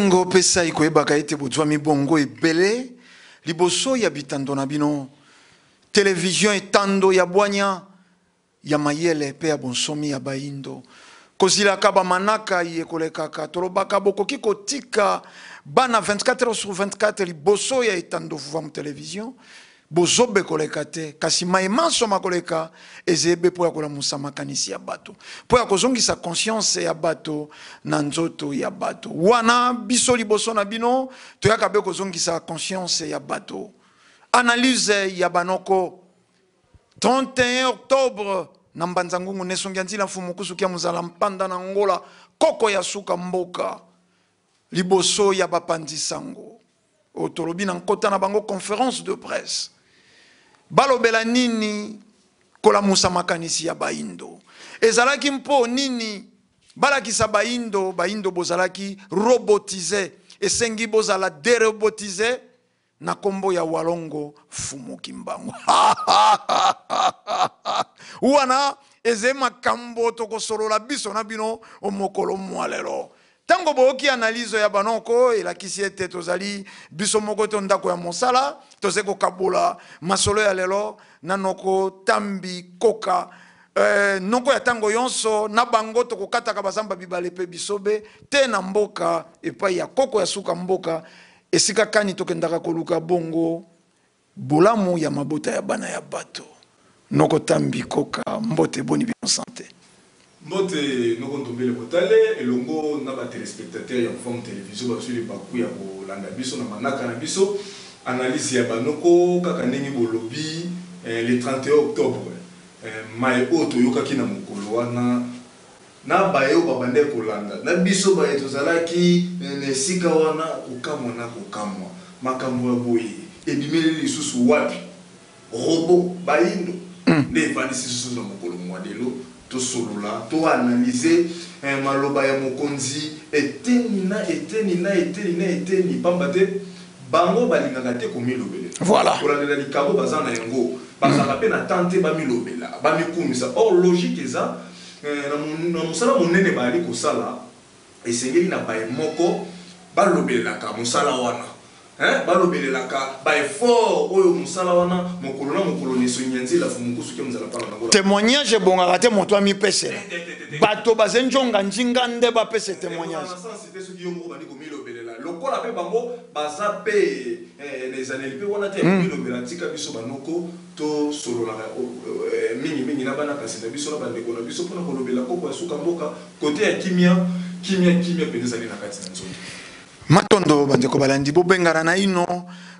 Esengo mpe sai koyebaka ete bozwami bongo ebele liboso ya bitando na bino. Televizio etando ya bwanya, ya mayele mpe ya bonsomi ya baindo. Kozilaka ba manaka iye kolekaka, tolobaka bokoki kotika bana 24 heures sur 24 liboso ya etando Vuvamu Television. Bozoba ekoleka te, kasi maye manso makoleka ezeye be mpo ya kolamusa makanisi ya bato, mpo ya kozongisa conscience ya bato na nzoto ya bato. Wana biso liboso na bino toyaka be kozongisa conscience ya bato. Analyse ya banoko 31 octobre na Mbanza Ngungu Nesongi ya Nzila Mfumu Kusu Kia Muzala Mpanda na Angola koko ya suka mboka liboso ya bapanzi sango oyo tolobi na nkota na bango conference de presse balobela nini kolamusa makanisi ya baindo ezalaki mpo nini balakisa baindo baindo bozalaki robotise esengi bozala derobotise na kombo ya Walongo Fumu Kimbangu. Wana eze makambo tokosolola biso na bino omokolo mwa lelo. Tango boyoki analyse ya banoko elakisi ete tozali biso moko to ndako ya mosala tozali kokabola masolo ya lelo na noko Tambi Koka. Noko ya tango yonso na bango tokokataka bazamba bibale pe bisobe te na mboka epai ya koko ya suka mboka Esika kani tokendaka koluka bongo bolamu ya mabota ya bana ya bato. Noko Tambi Koka mbote boni bino sante. Mbote noko Ndombele Botale elongo na ba telespectateurs ya Mfuamu Television bazui libaku ya kolanda biso na manaka na biso analyse ya ba noko kaka ndenge bolobi le 31 octobre maye oyo toyokaki na mokolo wana Na baye oyo babandaki kolanda, na biso baye tozalaki na esika wana, kokamwa na kokamwa. Makambo ya boye ebimeli lisusu wapi? Robot, bayindo, nde evandisi biso na mokolo mua lelo, tosolola, to analyser maloba ya mokonzi eteni na eteni na eteni na eteni, pamba te bango balingaka te komilobelela. Voilà. Kolandela likabo baza na yango, bazalaka pe na temps te bamilobela, bamikumisa. Or logique eza Na mosala monene bayali kosala, esengeli na baye moko balobelelaka mosala wana, balobelelaka ba efforts oyo mosala wana mokolo na mokolo na esongi ya nzela Fumukusu ke mzala pala na. Temoignage ebongaka te moto amipesela. Bato baze njonga njinga nde bapesa temoignage. Ekozala na sens te soki yo moko obandi komilobelela lokola pe bango baza pe na ezaleli pe wana te ya komilobela. Tika biso ba noko To sololaka mingi mingi na bana kasi na biso na ba ndeko na biso pona kolobela koko ya suka mboka cote ya kimia kimia kimia penza ezali na kati na nzoto. Matondo bandeko balandi bobengana naino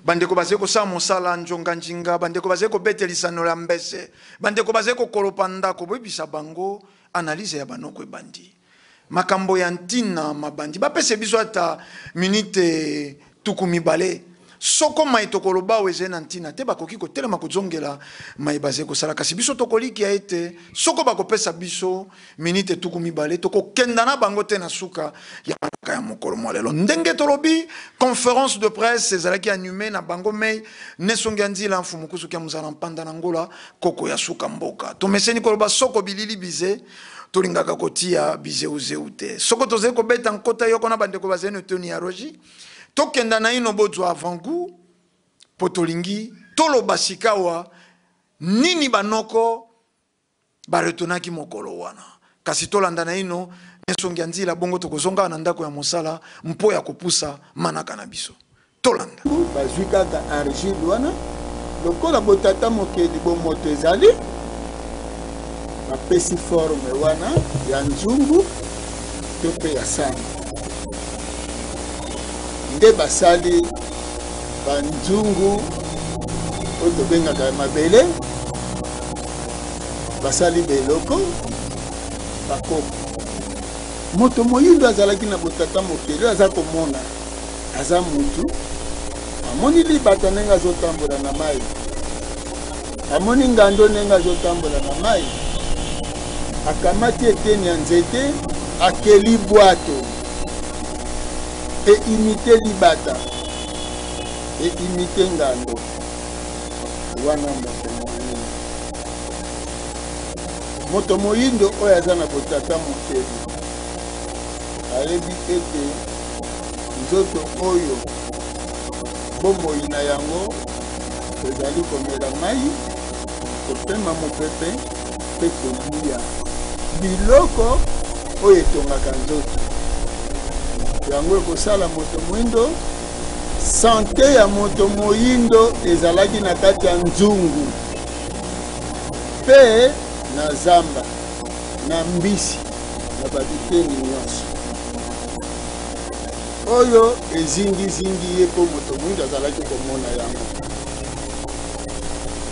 bandeko bazali kosala mosala njonga njinga bandeko bazali kobete lisano lya mbese bandeko bazali kokolopa ndako boyebisa bango analyse ya banoko ebandi Makambo ya ntina mabandi. Bapese biso ata minite 20. Soko maye tokoloba awa ezali na ntina te, bakoki kotelema kozongela maye bazali kosala. Kasi biso tokolikia ete soko bakopesa biso minite 20, tokokenda na bango te na suka ya manaka ya mokolo mwa lelo. Ndenge tolobi, conference de presse ezalaki animee na bango mei Nesongi ya Nzila, Mfumu Kusu Kia Muzala Mpanda na Ngola, koko ya suka mboka. Tomeseni koloba soko bilili bize Tolingaka kotia bizeuzeu te. Soko tozali kobeta nkota yoko na bandeko bazali na etoni ya Roji, tokenda naino bozwa avant-gout mpo tolingi toloba sikawa nini banoko baretenaki mokolo wana. Kasi tolanda naino nsongi ya nzila, bongo tokozonga na ndako ya mosala mpo ya kopusa manaka na biso. Tolanda. Bazwi kaka argile wana lokola botata mokeli bomoto ezali, bapesi forme wana ya nzungu to mpe ya sani, nde basali banzungu oyo tobengaka ya mabele, basali beloko bakoko. Moto moyindo azalaki na botata mokeli oyo aza komona Aza mutu amoni libata ndenge azotambola na mai, amoni ngando ndenge azotambola na mai, akamati eteni ya nzete akeli bwato e imite libata e imite ngando wana. Moto moyindo, moto moyindo oyo aza na botata mokeli ayebi ete. Nzoto oyo bomoi na yango ezali komela mai, kopema mopepe mpe kolia biloko oyo etongaka nzoto. Yango ekosala moto mwindo. Sante ya moto moindo ezalaki na kati ya nzungu mpe na zamba, na mbisi, na babiteni nyonso oyo ezingizingi ye, mpo moto moindo azalaki komona yango.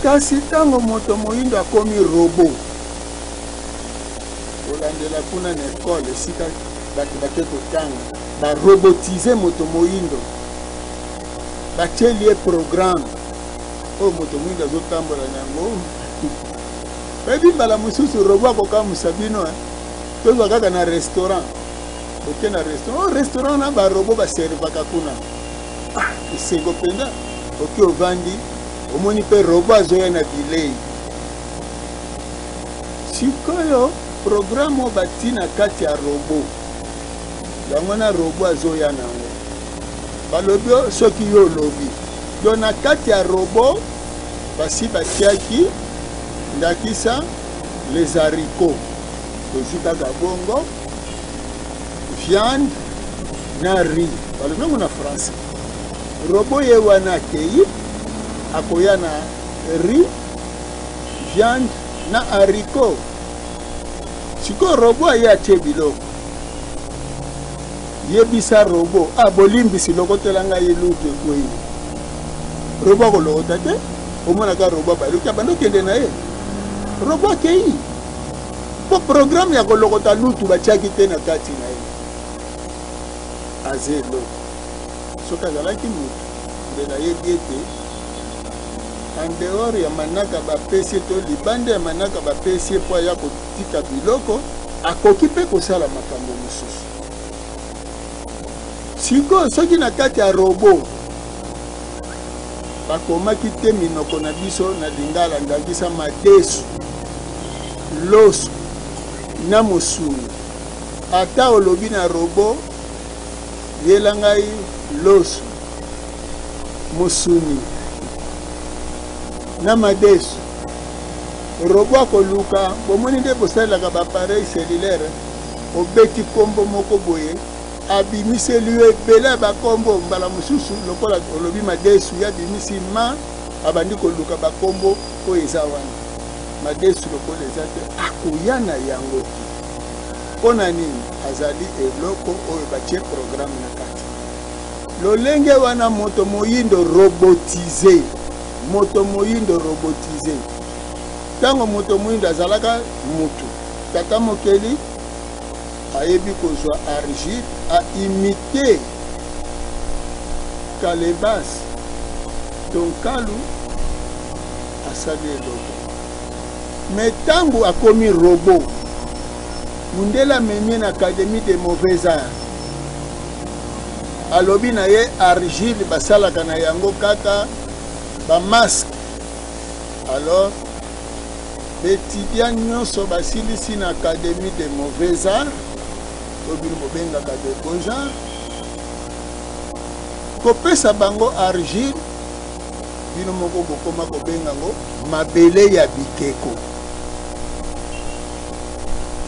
Kasi ntango moto moindo akomi robo, kolandela kuna na ekole esika bato bake kotanga, barobotize moto moindo, batieli ye programme oyo moto moindo azotambola na yango. Oyebi, mbala mosusu robo akokamwisa bino. Tozwa kaka na restaurant, oke na restaurant, oh, restaurant na barobo baservaka kuna. Ah, esengo mpenza! Oke, ovandi, omoni mpe robo azoya na bilei. Sikoyo programme oyo bati na kati ya robo, yango na robo azoya na yango, balobi soki yo olobi do na kati ya robo basi batiaki ndakisa les haricots, tozwi kaka bongo, viande na riz, balobi yango na français. Robo ye wana akei, akoya na riz, viande na haricot. Sikoyo robo aye, atie biloko. Yebisa robo: "Ah, bolimbisi, lokotela ngai lutu ekwei." Robo akolokota te. Omonaka robo abaluki, abandi okende na ye. Robo akei mpo programme ya kolokota lutu batiaki te na kati na ye. Aza eloko. Soki azalaki motu, ndele ayebi ete en dehors ya manaka bapesi ye to libanda ya manaka bapesi ye mpo aya kotika biloko, akoki mpe kosala makambo mosusu. Sikoyo soki na kati ya robo bakomaki te minoko na biso na lingala, ndakisa madesu, loso na mosuni, ata olobi na robo: "Yela ngai loso, mosuni na madesu," robo akoluka. Bomoni nde bosalelaka baappareil cellulaire, obeti nkombo moko boye, abimiseli yo ebele ya bakombo. Mbala mosusu lokola olobi madesu, ye abimisi ma, abandi koluka bakombo oyo eza wana. Madesu lokola eza te, akoya na yango te. Mpo na nini? Azali eloko oyo batie programme na kati. Lolenge wana moto moyindo robotise, moto moyindo robotise. Ntango moto moyindo azalaka mutu, tata mokeli ayebi kozwa argile, aimite calebasse to nkalu, asali eloko. Me ntango akomi robot, mundele amemi na Académie de mauvais art, alobi na ye argile basalaka na yango kaka bamasque. Alors baétudiant nyonso basilisi na Académie de mauvais art, oyo bino bobengaka de beaux arts, kopesa bango argile, bino moko bokoma kobenga yango mabele ya bikeko,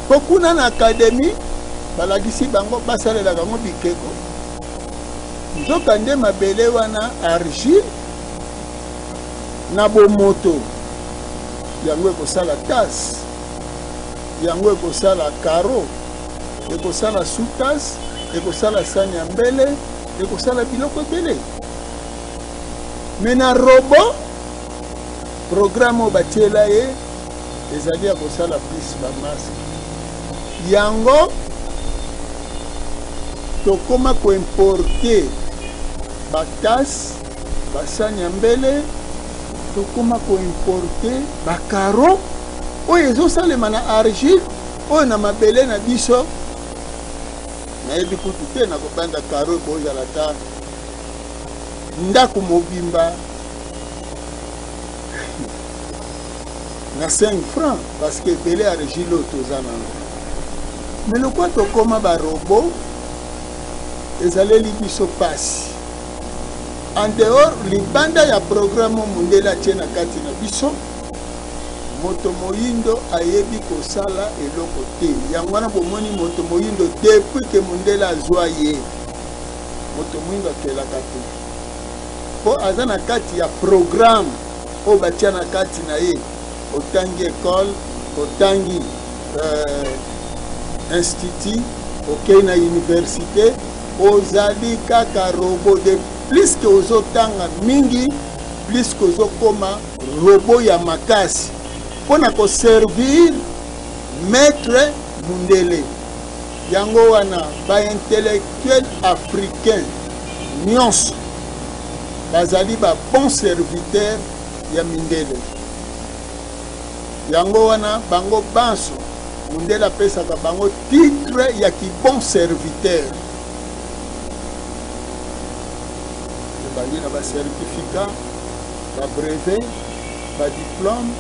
mpo kuna na académie balakisi bango basalelaka yango bikeko. Nzoka nde mabele wana argile na bomoto, yango ekosala tasse, yango ekosala carreau, ekosala sous-tasse, ekosala sani ya mbele, ekosala biloko ebele. Me na robot, programme oyo batiela ye ezali ya kosala plus bamasque. Yango tokóma koimporte batasse, basani ya mbele, tokóma koimporte bacarreau oyo ezosalema na argile oyo na mabele na biso. Nayebi kutu te na kobanda carreau ekozala ta ndako mobimba na 5 francs, parce que ebele ya argile oyo toza nango. Me lokwa tokóma barobo. Ezaleli biso pasi. En dehors, libanda ya programme oyo mundele atie na kati na biso, moto moyindo ayebi kosala eloko te. Yango wana bomoni moto moyindo depuis que mundele azua ye, moto moyindo akelaka te. Po aza na kati ya programme oyo batia na kati na ye. Otangi ecole, otangi euh, institut, okei na universite, ozali kaka robot. De plus que ozotanga mingi, plus que ozokoma robot ya makasi mpo na koservir maître mundele. Yango wana ba intellectuel africain nyonso bazali ba bon serviteur ya mindele. Yango wana bango banso mundele apesaka bango titre ya ki bon serviteur. Ebandi na ba certificat, ba brevet, ba diplome,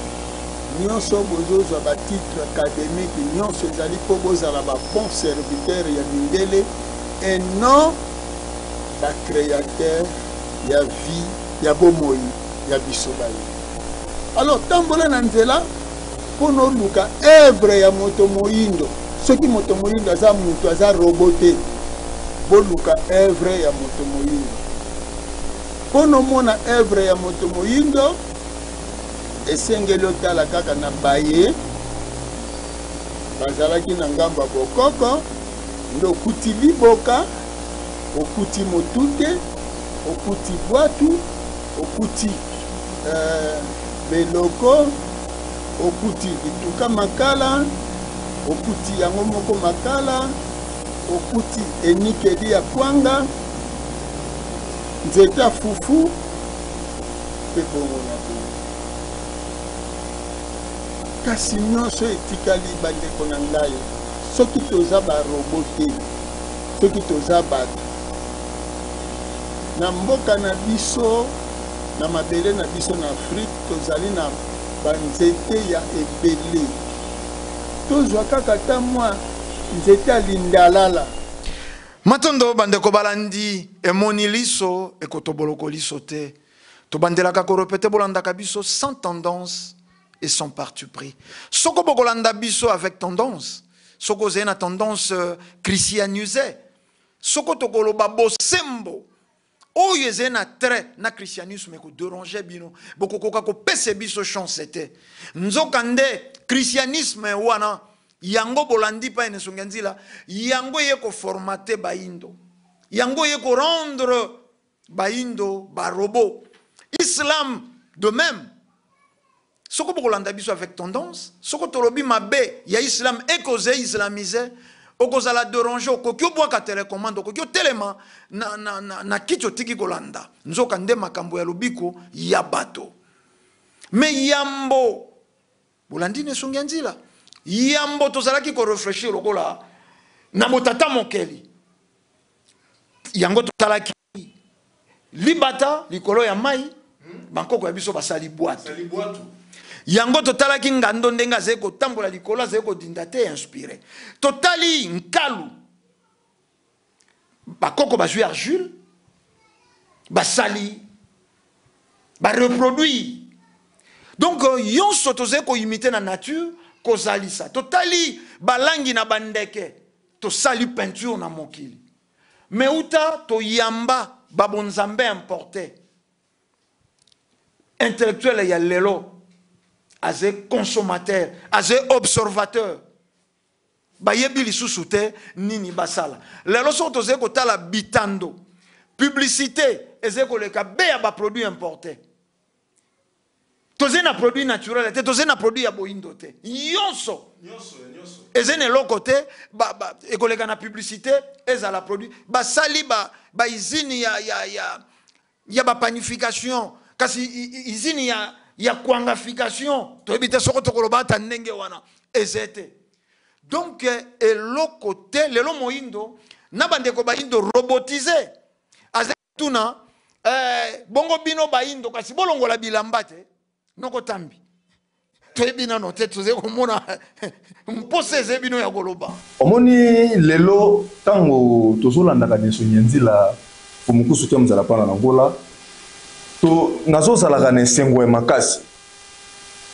nyonso bozozwa ba titre academique nyonso ezali mpo bozala ba bon serviteur ya mindele et non ba créateur ya vie ya bomoi ya biso baye. Alors tambola na nzela mpo na oluka œuvre ya moto moyindo. Soki moto moyindo aza moto, aza robot te, boluka œuvre ya moto moyindo. Mpo na omona œuvre ya moto moyindo, esengeli otala kaka na baye bazalaki na ngambo ya bokoko, nde okuti liboka, okuti motute, okuti bwatu, okuti euh, beloko, okuti lituka makala, okuti yango moko makala, okuti enikeli ya kwanga, nzete ya fufu, mpe bongo na bongo. Kasi nyonso etikali, bandeko na ngai, soki toza barobo te, soki toza bato na mboka na biso, na mabele na biso na Afrique, tozali na banzete ya ebele. Tozwa kaka ata mwa nzete ya lindalala. Matondo bandeko balandi, emoni liso ekotoboloko liso te. Tobandelaka ko repeter, bolandaka biso sans tendance et sans parti pris. Soko bokolanda biso avec tendance, soko ozali na tendance euh, christianisée, soko tokoloba bosembo oyo ezali na trait na christianisme ekoderange bino, bokokoka kopesa biso chance te. Nzoka nde christianisme wana yango bolandi pa ene songi ya nzila, yango eye koformate bayindo, yango eye korendre bayindo ba robot. Islam de même. Soko bokolanda biso avec tendance, soko tolobi mabe ya islam ekoze islamiser, okozala déranger, okoki obwaka telecommande, okoki otelema na, na, na, na kiti otiki kolanda. Nzoka nde makambo ya lobiko ya bato. Me yambo bolandi na esongi ya nzila, yambo tozalaki ko réfléchir lokola na botata mokeli, yango tosalaki libata likolo ya mai, bankoko ya biso basali bwato. Yango totalaki ngando ndenge azali kotambola likolo, azali kodinda te, inspiré. Totali nkalu, bakoko bazwi argile, basali bareproduire. Donc yonso tozali koimite na nature, kozalisa. Totali balangi na bandeke, tosali peinture na mokili. Mais uta toyamba ba bonzambe importe, intellectuel ya lelo aze consommateur, aze observateur, bayebi lisusu te nini basala. Lelo soki tozali kotala bitando, publicité ezali koleka be ya ba produit importe. Tozali na produit naturel te, tozali na produit ya boyindo te, nyonso ezali na eloko te, ekoleka na publicité ezala produit. Basali ba usine ya ba panification, kasi usine ya kwangafication, toyebi te soko tokoloba ata ndenge wana eze te. Donc eloko te lelo moyindo na bandeko bayindo robotise azali tuna bongo bino bayindo kasi bolongola bilamba te noko tambi. Toyebi nano te, tozali komona mposa ezali bino ya koloba. Omoni lelo ntango tozolandaka Nelson Nyanzila Fumukusu Kia Mzala Pana na Angola, to nazozalaka na esengo ya makasi.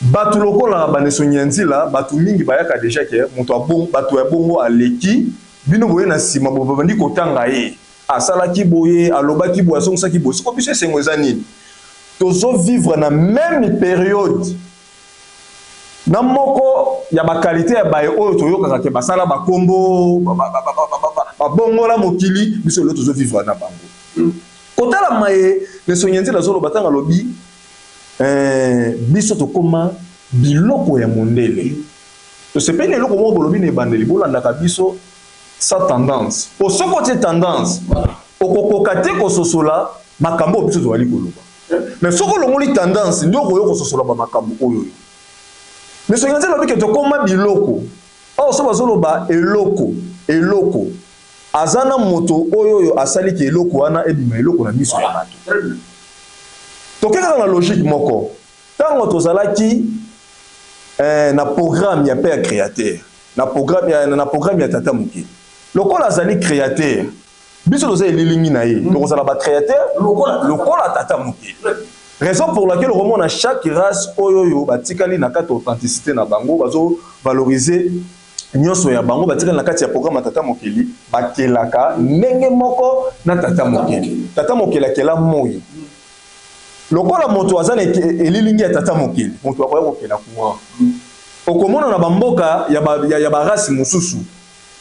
Bato lokola ba Nelson Nyanzila, bato mingi bayaka deja ke moto abong, bato ya bongo aleki bino boye na nsima bobandi kotanga ye asalaki boye, alobaki boye, azongisaki boye. Siko biso esengo eza nini? Tozo vivre na meme periode na moko ya ba qualité ya baye oyo toyokaka ke basala bakombo babongola mokili, biso lelo tozo vivre na bango. Kotala maye Nelson Nyanzila azoloba ntango alobi biso tokoma biloko ya mondele. Tosepeli eloko moko bolobi na ebandeli, bolandaka biso sans tendance. Po soki otie tendance, okokoka te kososola makambo oyo biso tozali koloba. Mais soki olongoli tendance, nde okoya kososola ba makambo oyo. Mais soki nzela alobi ke tokoma biloko, awa so bazoloba eloko, eloko, aza na moto oyo oyo asali ke eloko wana ebima eloko na miso ya bato. Toke kaka na logique moko. Tango tozalaki na programme ya père créateur, na programme ya, na programme ya tata mokili. Lokola azali créateur, biso toza elilingi na ye, tokozala ba créateur lokola tata mokili. Raison pour laquelle okomona chaque race oyo oyo batikali na kati authenticité na bango, bazo valoriser nyonso ya bango, batikali na kati ya programme ya tata mokili, bakelaka ndenge moko na tata mokili. Tata mokili akela moi. Lokola moto aza na elilingi ya tata mokili, moto akoya kokela courant. Okomona na bamboka ya ba race mosusu,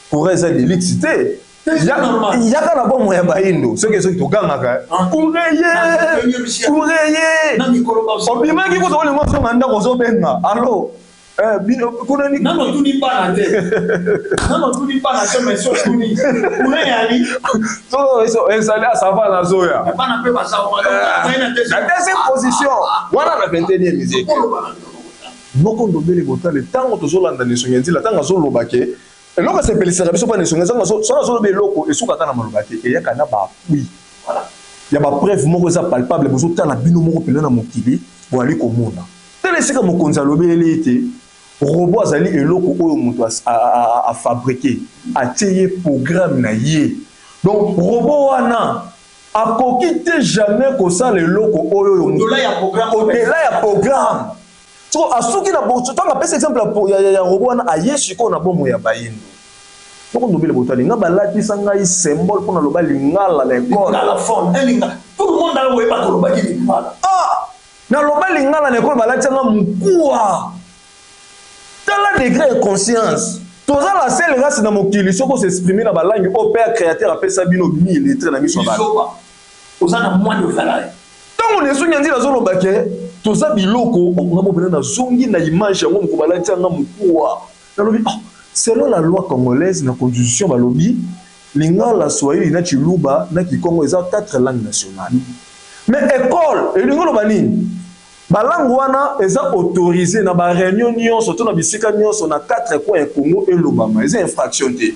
courant eza de luxe te. Yaka na bomoi ya bayindo, soki soki togangaka courant ye, courant ye. Obimaki kutu olingo ozonga ndako ozobenga allo. Bino kuna ni nano tuni bana te, nano tuni bana te, mais so tuni kuna yali so so ezali ça va na zoya bana pe baza wana na deuxième position wana na 21e siècle moko ndobele botale. Ntango tozolanda Nelson Nyanzila, ntango azoloba ke eloko esepelisaka biso mpa Nelson Nyanzila, soki azoloba eloko esukaka na maloba te, eyaka na baappui ya bapreuve moko eza palpable. Bozotala bino moko mpenza na mokili, boyali komona. Tala esika mokonzi alobeleli ete robot azali eloko oyo moto afabriqué, atie ye programme na ye. Donc robot wana akoki te jamais kosala eloko oyo au-delà ya programme. Au-delà ya programme. So asuki na ntango apesa exemple ya robot wana, aye sikoyo na bomoi ya bayindo. Moko ndobele botali nga, balatisa ngai symbole mpo naloba lingala na ekole. Tout le monde aoyeba kolobaki lingala. Ah, naloba lingala na ekole, balatisa nga mokuwa. Tala degré ya conscience. Toza la seule race na mokili, soki osexprime na balangue oyo père créateur apesa bino, obimi illettré na miso ya bato. Oza na moins de valeur. Ntango Nelson Nyanzila azoloba ke toza biloko, nga mo mpena nazongi na image yango moko balati yanga mokuwa. Nalobi, oh, selon la loi congolaise, na constitution balobi lingala, swahili na tshiluba na kikongo eza quatre langues nationales. Mais école elingi oloba nini? Balangue wana eza autorisé na baréunion nyonso to na bisika nyonso na quatre coins ya Congo elobama, eza infraction te.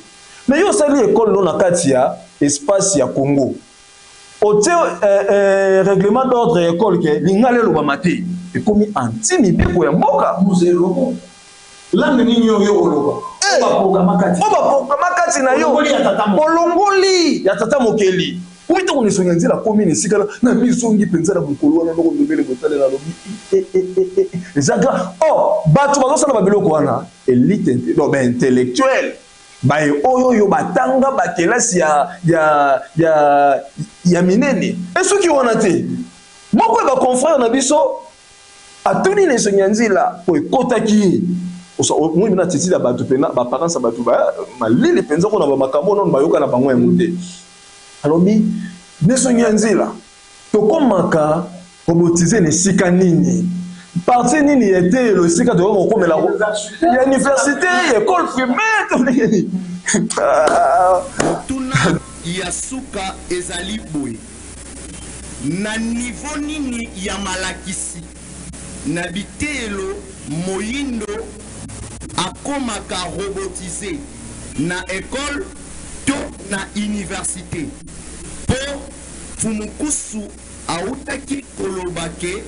Mais yo osali école no na kati ya espace ya Congo, otie règlement d'ordre ya école ke lingala elobama te, ekomi anti mibeko ya mboka. Langue nini oyo koloba? Baprograma kati. Oyo baprograma kati na yo. Olongoli ya tata mokeli. Omi ntango Nelson Nyanzila akomi na esika na mizongi mpenza na mokolo wana, ndoko ndobele botalela, alobi eza grave. Oh, bato bazosala babiloko wana, élite, donc baintellectuel baye oyo oyo batanga bakelasi ya minene. Esoki wana te, moko ya baconfrère na biso atuni Nelson Nyanzila po ekotaki ye moi mina attitude ya bato mpena baparence ya bato malili mpenza mpona bamakambo nono bayoka na bango yango te. Alobi, Nelson Nyanzila, tokomaka robotiser na esika nini, partie nini ya eteyelo esika tokoki kokomela ya université, ya école primaire to ndenge nini? Motuna ya suka ezali boye, Na niveau nini ya malakisi na biteyelo moyindo akomaka robotise? Na ecole to na universite? Po Mfumu Nkusu awutaki koloba ke.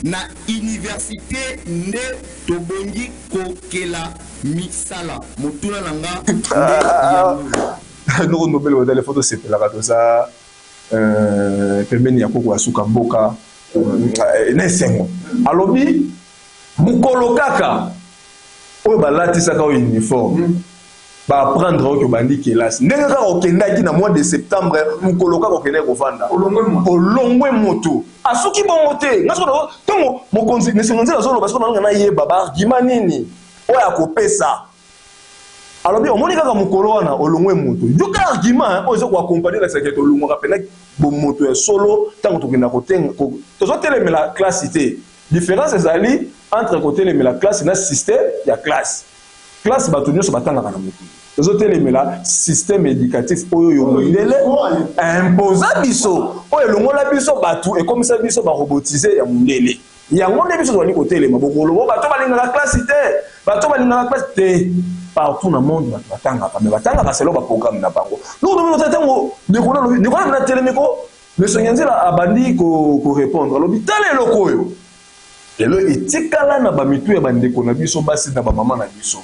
Na universite nde tobongi kokela misala? Motuna na nga nde yango oyo. Noko Nobel Wadale faut tosepelaka toza euh, pembeni ya koko ya suka mboka euh, na esengo alobi mokolo kaka oyo balatisaka oyo uniforme mm. ba apprendre oyo obandi kelasi ndenge kaka okendaki na mois de septembre mokolo kaka okendaki kovanda olongwe moto asuki bongo te nga soko ntango mokonzi mesengo nzela azoloba soko nalonga nayeba baargument nini oyo akopesa alobi omoni kaka mokolo wana olongwe moto yoka argument oyo eza koakompagne elakisaka ete olongwaka mpena bomoto ya solo ntango tokenda kotenga tozotelemela klasi te différence ezali entre kotelemela klasi na système ya klase Classe bato nyonso batangaka na mokili. Tozotelemela système éducatif oyo yo mondele imposa biso, oyo elongola biso bato, ekomisa biso ba robotise ya mondele. Yango nde biso tozali kotelema. Bokoloba bato balingaka classe te, bato balingaka classe te. Partout na monde bato batangaka, mais batangaka selon ba programme na bango. Nous nous nous ntango ndeko na lobi, ndeko na telemi ko Monsieur Nyanzela abandi ko ko répondre, alobi tala eloko oyo. Lelo etikala na ba mitu ya ba ndeko na biso basi na ba mama na biso.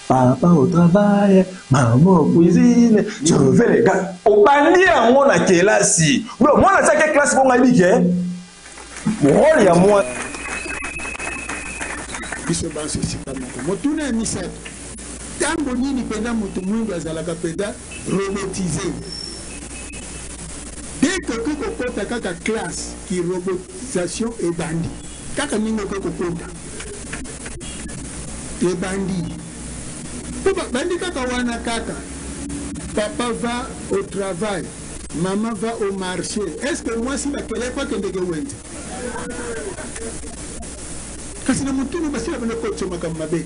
Papa au travail, maman au cuisine, je veux les gars. Obandi yango na kelasi. Donc mwana atiaki classe bongo ayebi ke role ya mwana biso banso esika moko. Motuna ya misato, ntango nini mpenza moto mwindu azalaka mpenza robotise? Dès que okoki kokota kaka classe, ki robotisation ebandi. Kaka ndenge okoki kokota ebandi. Po ba bandi kaka wana kaka papa va au travail, maman va au marche. Est-ce que mwasi bakela ye po akendeke wenze? Kasi na motuna basila banda kokotisa makambo mabe.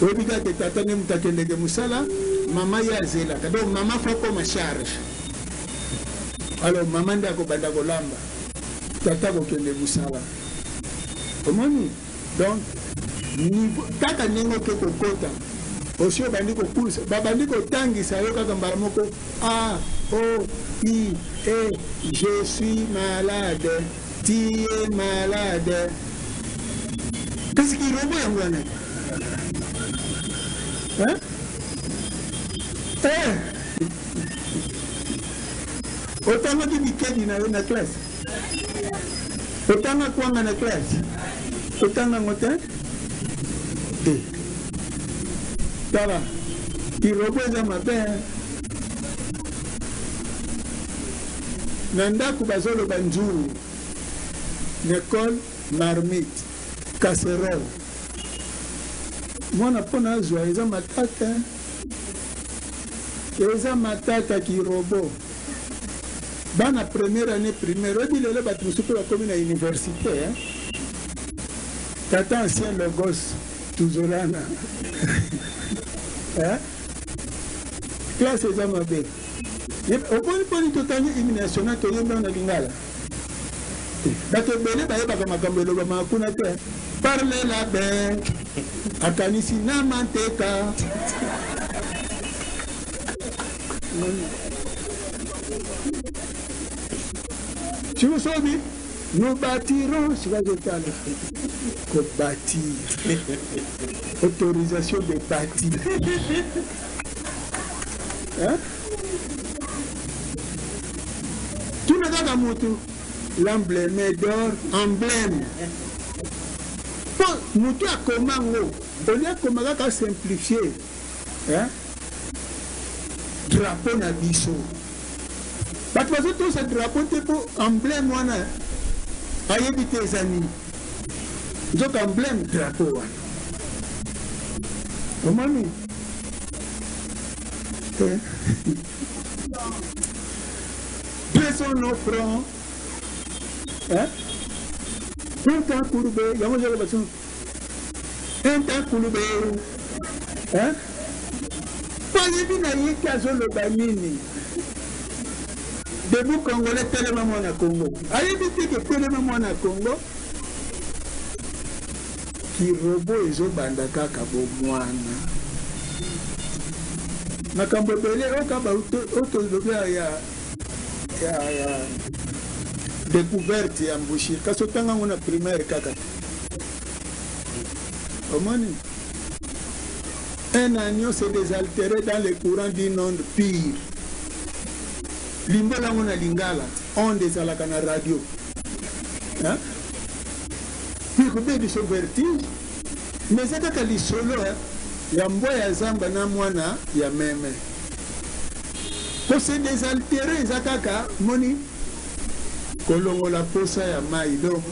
Oyebi kaka ke tata nde moto akendeke mosala, mama ye azelaka. Donc mama faut akoma charge. Alors mama nde akobanda kolamba, tata akokende mosala. Omoni? Donc niveau kaka ndenge oke kokota osi obandi kokulisa, babandi kotangisa yo kaka mbala moko A O I E je suis malade, tu es malade. Kasi kirobo yango wana te. Hein? Eh! Otangaki bikedi na yo na classe? Otanga kwanga na classe? Otanga yango te? Eh. Tala, kirobo eza mabe hein? Na ndako bazoloba nzungu, na ecole marmite, casserole. Mwana pona azwa eza matata hein? Eza matata ki robot. Bana première annee primaire oyebi lelo batu mosusu pe bakomi na universite hein? Tata ancien logos tuzolana hein? Classe eza mabe. Oboni boni totangi hymne national toyembi yango na lingala? Bato ebele bayebaka makambo elobamaka kuna te. Parle la bain akanisi na manteka. Sikosobi nous bâtirons sikazotala ko bâtir autorisation de bâtir hein? Tuna kaka mutu l'emblème d'or emblème po mutu akoma ngo olie akoma kaka simplifier hein? Drapeau na biso bato bazotosa drapeau te po emblème wana ayebi te eza nini nzoka emblème drapeau wana omoni eh. Dressons nos fronts hein? Un temps courbé yango ezalaka bato un temps courbé hein? Po ayebi na ye te azoloba nini. Debout congolais telema mwana Congo ayebi te ke telema mwana Congo ki robot ezobanda kaka bomwana makambo ebele oyo kaka oyo tolobi ya ya ya ya. Découverte ya Mbushiri, kasi otanga yango na primaire kaka te. Omoni? Un agneau se désaltérait dans le courant d'une onde pire. Limbola yango na lingala, onde ezalaka na radio. Hein? Pire kobebisa vertige, mais eza kaka lisolo ya mbwa ya zamba na mwana ya meme. Ko se desalterer eza kaka moni kolongola posa ya mayi donc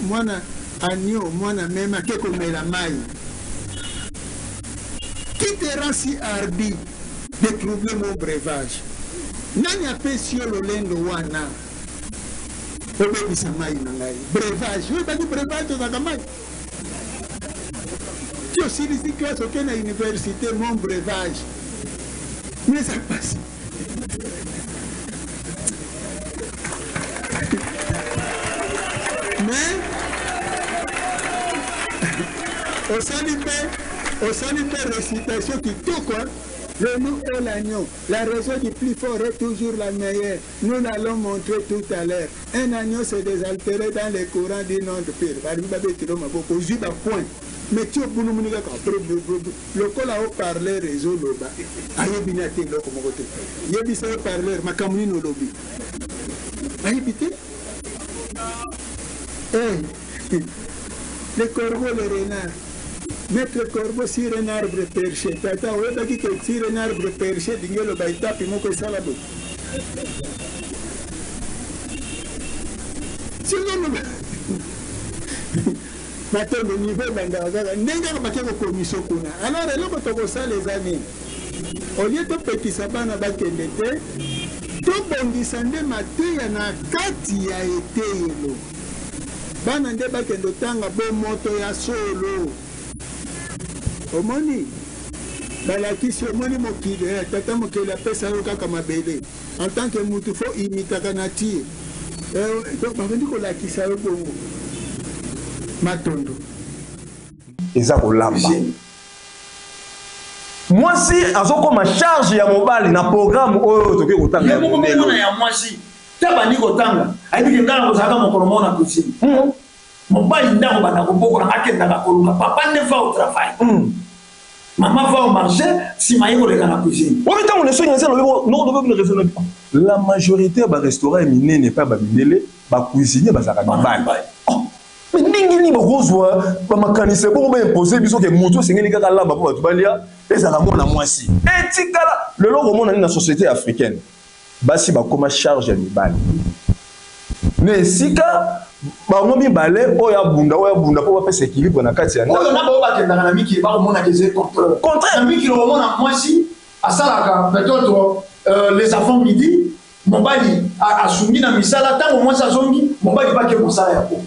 mwana agneau mwana meme ake komela mayi. Qui te rend si hardi de troubler mon breuvage? Nani apesi yo lolendo wana obebisa mayi na ngai? Breuvage, yo oyebaki breuvage ezalaka mayi? Ti osilisi classe oke na universite mon breuvage. Mais eza pasi. Mais osali mpe osali mpe recitation kitoko. Le loup et l'agneau, la raison du plus fort est toujours la meilleure. Nous l'allons montrer tout à l'heure. Un agneau se désaltérait dans les courants d'une onde pure. Balingi babetelo maboko, ozwi ba points. Mais ti obulumuni kaka lokola haut-parleur ezoloba, ayebi na te eloko moko te. Yebisa haut-parleur makambo nini olobi. Ayebi te. Eh, le corbeau, le renard. Maître corbeau sur un arbre perché. Tata, oyebaki ke sur un arbre perché, lingi eloba etape moko esala boye. Matondo niveau ebandaka kaka ndenge kaka bake kokomiso kuna. Alors eloko tokosala eza nini? Au lieu topekisa bana bakende te, tobongisa nde mateya na kati ya eteyelo. Bana nde bakende otanga bomoto ya solo. Omoni? Balakisi omoni mokili eh, tata mokeli apesa yo kaka mabele en tant que mutu faut imitaka nature eh, donc babandi kolakisa yo bongo matondo eza kolamba mwasi azokoma charge ya mobali na programme oyo tokoki kotanga ye moko mwana ya mwasi te abandi kotanga ayebi ke ngai nakozalaka mokolo moko na cuisine hmm. Mobali nde akobanda kobokola akendaka koluka papa nde va au travail mm. Mama va au marché sima ye koleka na cuisine. Oyo ntango na soki nzela lobi non lobi na raison la majorité ya ba restaurant ya minene epai ya ba mindele ba cuisinier bazalaka mibali. Oh, mais ndenge nini bakozwa bamakanisi bongo baimpose biso ke moto osengeli kaka alamba mpo bato balia ezala mwana mwasi etikala lelo okomona nini na société africaine Basi bakoma charge ya mibali na esika bango mibale oyo abunda oyo abunda mpo bapesa équilibre na kati ya ndako. Oyo na bango bakendaka na mikili bakomona ke ezali contraire. Contraire. Na mikili okomona mwasi asalaka peut-être euh, les avant midi mobali asungi na misala ntango mwasi azongi mobali bake mosala ya ko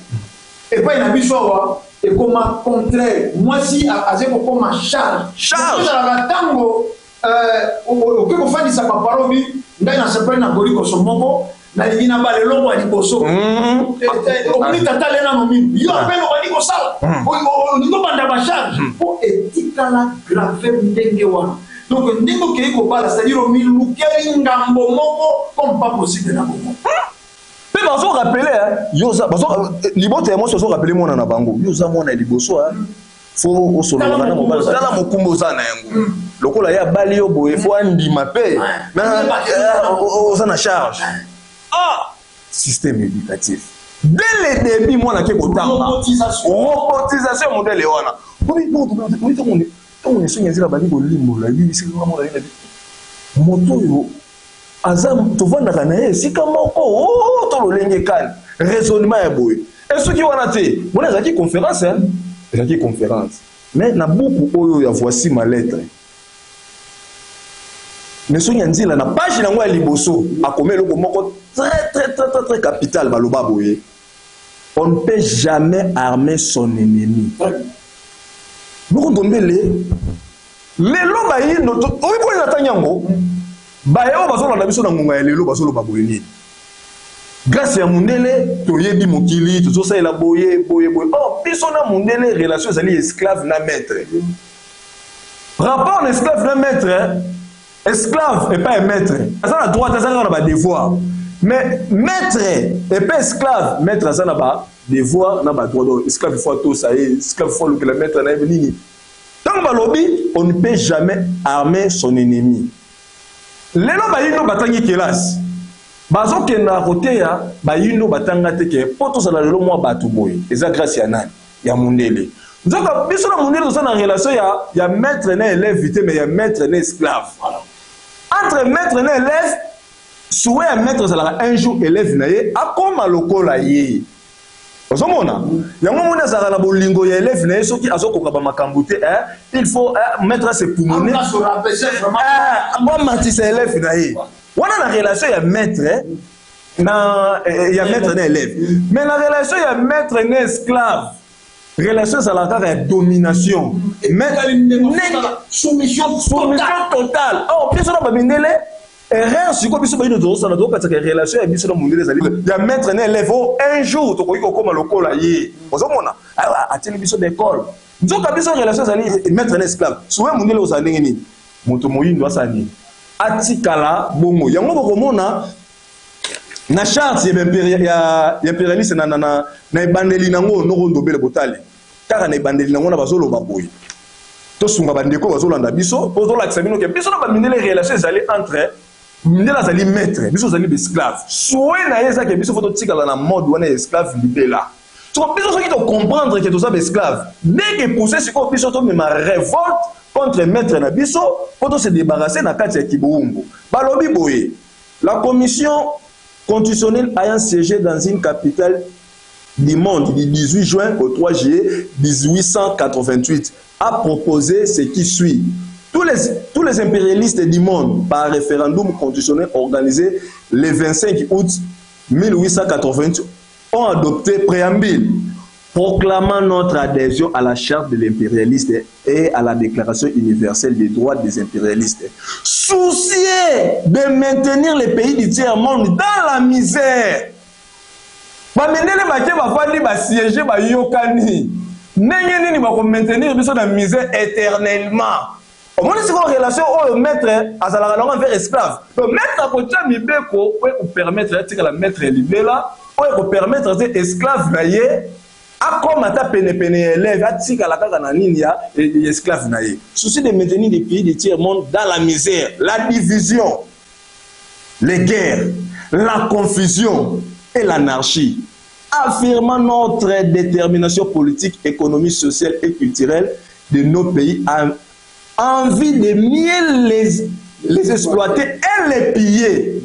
epai na biso awa ekoma contraire mwasi azali kokoma charge charge ezalaka ntango Euh, okoki kofandisa papa lobi ngai nasepeli na golikoso moko nalingi nabala eloko ya liboso mm. eh, eh, omoni tata ale nano mino yo mm. apene obandi kosala mm. olingi obanda bacharge mpo etikala grave ndenge wana donc ndenge okei kobala c'est-à-dire omilukeli ngambo moko comme pas possible na bongo mpe bazo rapele yo eh, libota ya mwasi ozo rapele mwana na bango yo oza mwana ya liboso fo osololaka na mobali tala mokumba oza na yango hmm. lokola ye abali yo boye fo andima mpe eh, oza na charge ah système éducatif dès le début mwana ake kotanga robotisation ya modele wana ntango nesongi nzela bandi kolimbola ebibisika nga mona ye na moto oyo aza tovandaka na ye esika moko oh, to lolenge kani raisonnement ya boye e soki wana te wana ezalaki conférence ezalaki conférence mais na buku oyo ya voici ma lettre mais soki ya nzila na page na yango ya liboso akomi eloko moko très très très très très capital baloba boye on ne peut jamais armer son ennemi moko ndombele Lelo bayindo oyebi oyo natangi yango baye oyo bazolanda biso na ngonga ya lelo bazoloba boye nini grâce ya mundele toyebi mokili tozosalela boye boye boye or biso na mundele relation ezali esclave na maître rapport na esclave na maître esclave epai ya maître aza na droit aza kaka na badevoir. Mais maître epe esclave, maître aza na ba devoir na ba droit. Donc esclave faut atosa ye, esclave faut alukela maître na ye nini. Ntango balobi on ne peut jamais armer son ennemi. Lelo bayindo batangi kelasi, bazokenda koteya bayindo batanga te ke mpo tozala lelo mwa bato boye eza grâce ya nani? Ya mundele. Nzoka biso na mundele toza na relation ya maître na élève te, mais ya maître na esclave. Entre maître na élève, souhait ya maître ezalaka un jour élève na ye akoma lokola ye. Ozomona yango moni azalaka na bolingo ya élève na ye, soki azokoka bamakambo te, il faut maître ase pumone amatisa élève na ye. Wana na relation ya maître na ya maître na élève. Mais na relation ya maître na esclave, relation ezalaka kaka ya domination, soumission totale. Or biso na bamindele, erreur sikoyo biso bayino tozosala, tokokatisaka relation ya biso na mondele ezali ya maître na élève. O un jour tokoki kokóma lokola ye. Ozomona atieli biso d'école, nzoka biso relation ezali maître na esclave. Souhait mondele ozala ndenge nini? Moto moyindo asala nini? Atikala bongo. Yango bokomona na charte ya impérialiste, na ebandeli nango, noko Ndobele botale kaka na ebandeli nango na bazoloba boye. Tosunga bandeko bazolanda biso mpo tolakisa bino ke biso na bamindele, relation ezali entre mindele azali maître, biso ozali baesclave. Souhait na ye eza ke biso faut totikala na mode wana ya esclave libela. Soko biso soki tocomprendre ke toza baesclave, ndenge pousse sikoyo biso tomema révolte contre maître na biso mpo tose débarrasse na kati ya kibowumbu. Balobi boye: la commission constitutionnelle ayant siégé dans une capitale du monde du 18 juin au 3 juillet 1888 a proposé ce qui suit. Tous les impérialistes du monde, par référendum constitutionnel organisé le 25 août 1888, ont adopté préambule proclamant notre adhésion à la charte de l'impérialiste et à la déclaration universelle des droits des impérialistes. Soucieux de maintenir les pays du tiers-monde dans la misère. Bamindele bake bafandi, basiége, bayokani ndenge nini bakomaintenir biso na misère éternellement. Omoni sikoyo relation oyo maître azalaka nango envers esclave. Donc maître akotia mibeko oyo ekopermettre atikala maître ya libela, oyo ekopermettre te esclave na ye akoma ata penepene ya élève, atikala kaka na nini ya esclave na ye. Souci de maintenir des pays du tiers monde dans la misère, la division, les guerres, la confusion et l'anarchie, affirmant notre détermination politique, économique, sociale et culturelle de nos pays en vue de mieux les exploiter et les piller.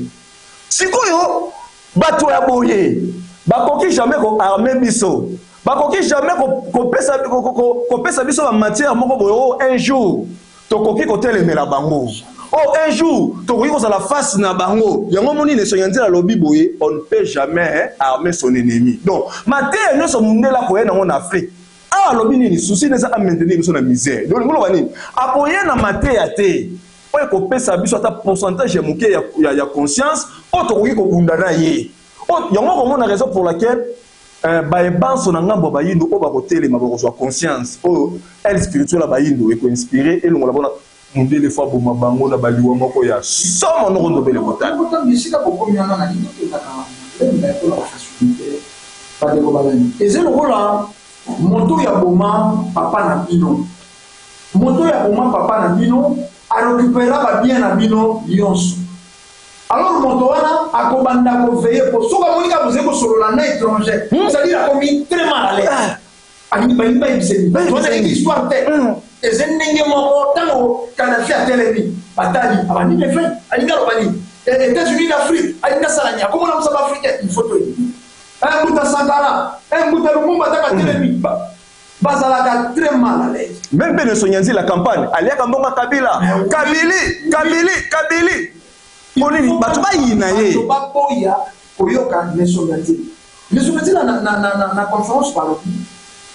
Sikoyo bato ya boye bakoki jamais koarmer biso, bakoki jamais kopesa biso bamatière moko boye oyo un jour tokoki kotelemela bango, oh, un jour tokoki kozala face na bango. Yango moni Nesonga Nzela alobi boye: on ne peut jamais armer son ennemi. Donc mateya nyonso mondele akoya nango na Afrique awa, alobi nini? Souci eza amaintenir biso na misère. Donc lingo loba nini? Akoye na mateya te oyo ekopesa biso ata pourcentage ya moke ya conscience oyo tokoki kobunda na ye. Yango komona raison pour laquelle bayebanso na ngambo ya bayindo oyo bakotelema, bakozwa conscience oyo aile spirituelle ya bayindo ekoinspire elongola bona mondele faut aboma bango na baliwa moko ya somo. Noko Ndobele kotala. Esika bokomi wana, nalingi tokendaka lemba mpona kofacilite bandeko balandi. Eza lokola moto ya boma papa na bino, moto ya boma papa na bino, arécupéra babien na bino nyonso. Alors moto wana akobanda koveiller po soki amoni kaka bozali kosolola na étranger, c'est-à-dire akomi très mal à l'aise. Alingi balingi bayebiseli tonalingi histoire te. Eza ndenge moko ntango Kadhafi atelemi, batali abandi mefin, alingi aloba nini? États-Unis d'Afrique, alingi asala nini? Akomona mosa baafricain, il faut toyebi mbuta Sankara, mbuta Lumumba, ataka atelemi, bazalaka très mal à l'aise. Même mpe Nesonga Nzila, campagne aliaka mbongo Kabila, Kabili, Kabili, Kabili. Mpo nini bato bayina ye? Bato baboya koyoka Nesonga Nzila. Nesonga Nzila na conférence balobi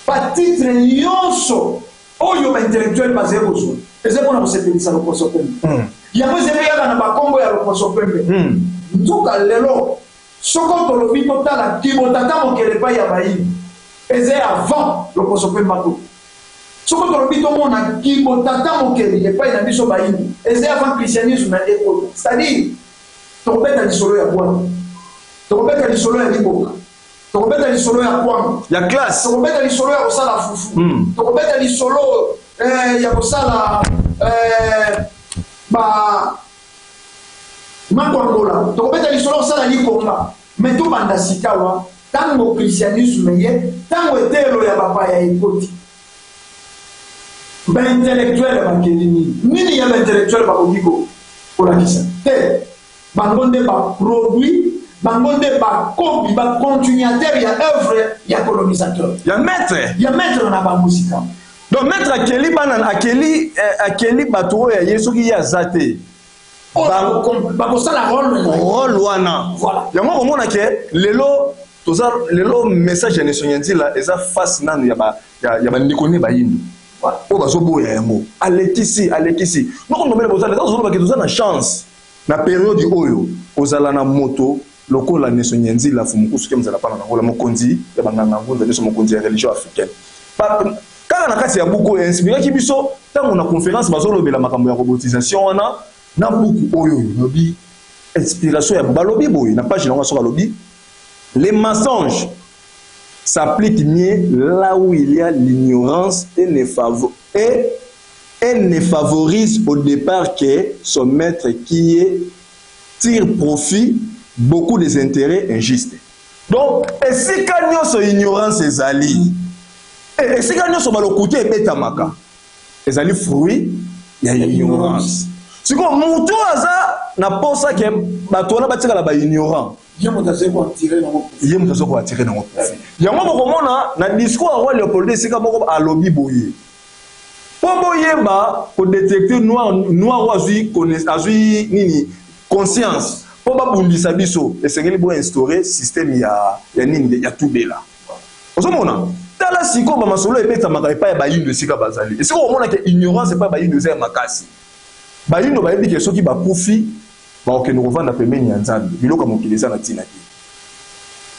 batitre nyonso oyo baintellectuel bazali kozwa eza mpona kosepelisa loposo pembe. Yango ezali kaka na bakombo ya loposo pembe. Nzoka lelo soko tolobi totala kibotata mokele epai ya bayini, eza avant loposo pembe ako. Soko tolobi tomona kibotata mokeli epai na biso bayini, eza avant christianisme ekota. C'est-à-dire tokobeta lisolo ya bwata. Tokobeta lisolo ya liboka, tokobeta lisolo ya kwanga ya classe, tokobeta lisolo ya kosala fufu, tokobeta lisolo ya kosala ba makwangola, tokobeta lisolo ya kosala likonga. Me tobanda sikawa ntango christianisme ye, ntango eteyelo ya bapaya ekoti, baintellectuel bakeli nini nini ya baintellectuel bakoki kolakisa te. Bango nde ba produit, bango nde bakobi, bacontinuateur ya œuvre ya colonisateur, ya maître, ya maître na bango sika. Donc maître akeli bana, akeli bato oyo ya ye, soki ye aza te, bakosala rôle rôle wana. Voilà. Yango komona ke lelo toza, lelo message ya Nesongia Nzila eza face nanu ya bandeko ne bayindo oyo bazoboya yango. Alekisi, alekisi noko Ndombele. Bozala eza, tozolobaki toza na chance na période oyo kozala na moto lokola Nesongia Nzila Fumukusu ke mozala mpana nangola, mokonzi ya banganga ngunza nyonso, mokonzi ya religion africaine. Kaka na kati ya buku oyo inspiraki biso ntango na conférence bazolobela makambo ya robotisation wana, na buku oyo lobi inspiration ya balobi boye na page nango, soki alobi: "Les mensonges s'appliquent mieux là où il y a l'ignorance et ne favorise au départ que son maître qui est tire profit beaucoup des intérêts injustes." Donc esika nyonso ignorance ezali, esika nyonso balokuta ebetamaka, ezali fruit ya ignorance. Sikoyo motu aza na posa ke bato wana batikala baignorant, ye moto azali koattirer nango. Ye moto aza koattirer nango profit. Yango bokomona na discours ya roi Léopold, esika moko alobi boye: mpo boyeba kodétecter noir, noir oyo azwi nini, conscience, mpo babundisa biso, esengeli boinstaurer système ya nini, ya tubela. Ozomona, tala sikoyo bamasolo ebetamaka epai ya bayindo, esika bazali, esika omonaka ignorance epai ya bayindo eza ya makasi. Bayindo bayebi ke soki bakufi, bakokende kovanda pembeni ya Nzambe, biloko ya mokili eza na ntina te.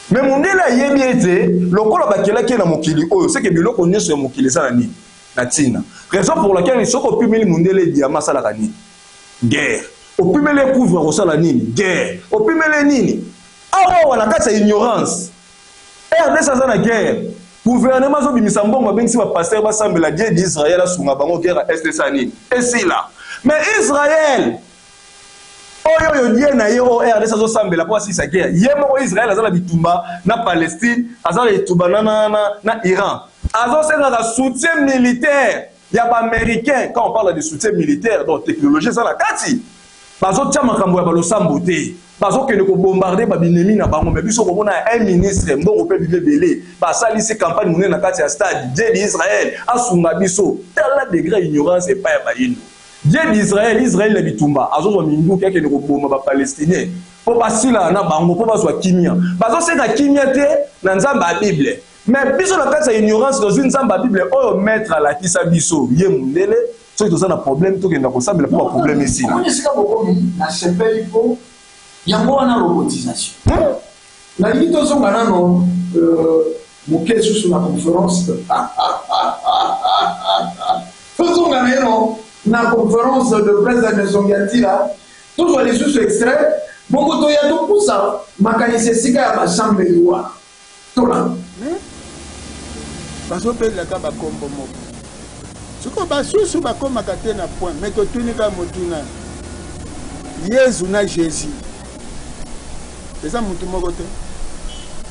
Me mondele ayebi ete lokola bakelaki ye na mokili oyo, seke biloko nyonso ya mokili eza na nini, na ntina. Raison pour laquelle soki opimeli mondele diamant, asalaka nini? Guerre. Opimeli cuivre, kosala nini? Guerre. Opimeli nini? Awa na kati ya ignorance, RDC aza na guerre, gouvernement azobimisa mbongo, abengisi bapasteur basambela Dieu d'Israël asunga bango, guerre ya Est esa nini, esila. Mais Israël oyo, oyo Dieu na ye oyo RDC azosambela mpo asilisa guerre, ye moko Israël aza na bitumba na Palestine, aza na bitumba na Iran, azosengaka soutien militaire ya baaméricain. Quand on parle de soutien militaire, donc technologie eza na kati. Bazotia makambo ya balosambo te, bazokende kobombarder babinemi na bango. Me biso komona ya un ministre, mbongo mpe bibi ebele, basalisi campagne monene na kati ya stade, Dieu d'Israël asunga biso. Tala degré ignorance epai ya bayindo. Dieu d'Israël, Israël na bitumba, azozwa minduki, akende koboma bapalestinien mpo basila na bango, mpo bazwa kimia. Bazosenga kimia te na Nzambe ya Bible. Mais biso na kati ya ignorance, tozwi Nzambe ya Bible oyo maître alakisa biso, ye mondele, soki toza na problème, tokenda kosambela mpo baproblème esila. Omoni esika bokomi, nasepeli mpo yango wana robotisation. Nalingi tozonga nano moke susu na conférence, tozonga nano na conférence de presse ya Nesongia Nzila, tozwa lisusu extrait bongo, toya topusa makanisi esika ya basambeli wana. Tolanda. Mais bazobelelaka bakombo moko. Sikoyo basusu bakomaka te na point. Me totuni kaka motuna: Yezu na Jésus eza mutu moko te?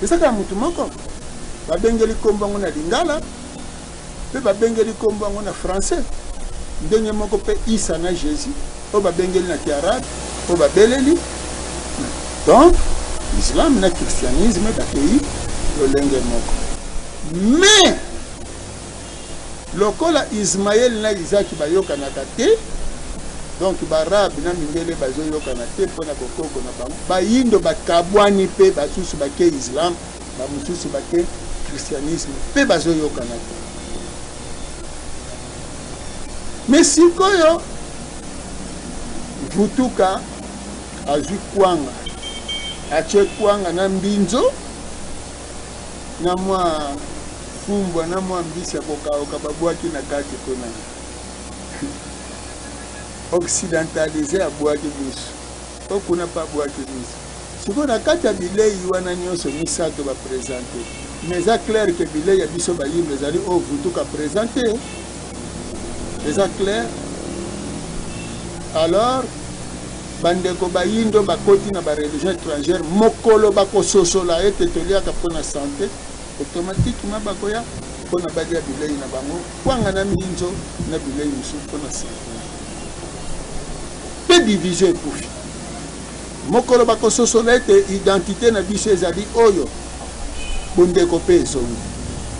Eza kaka mutu moko. Babengeli nkombo yango na lingala mpe babengeli nkombo yango na français ndenge moko. Mpe Isa na Jésus oyo babengeli na kiarabe, oyo babeleli. Donc islam na christianisme bakei lolenge moko. Mais lokola Ismael na Isaki bayokanaka te, donc baarabe na mindele bazoyokana te mpona bokoko na bango, bayindo bakabwani mpe basusu bake islam, bamosusu bake christianisme, mpe bazoyokana te. Me sikoyo Vutuka azwi kwanga, atie kwanga na mbinzo na mwa fumbwa na mwa mbisi ya kokauka, babwaki na kati kuna. Occidentalisé abwaki biso o kuna mpe abwaki biso. Sikoyo na kati ya bilei wana nyonso misato ba presente, mais eza clair que bilei ya biso bayindo ezali oyo Vutuka presente, eza clair. Alors bandeko bayindo bakoti na ba religion étrangère, mokolo bakososola ete toliaka mpo na sante, automatiquement bakoya mpo na balia bilei na bango, kwanga na minzo na bilei mosusu mpo na sante. Mpe division ekufi. Mokolo bakososola ete identite na biso ezali oyo, bondeko mpe ezongi.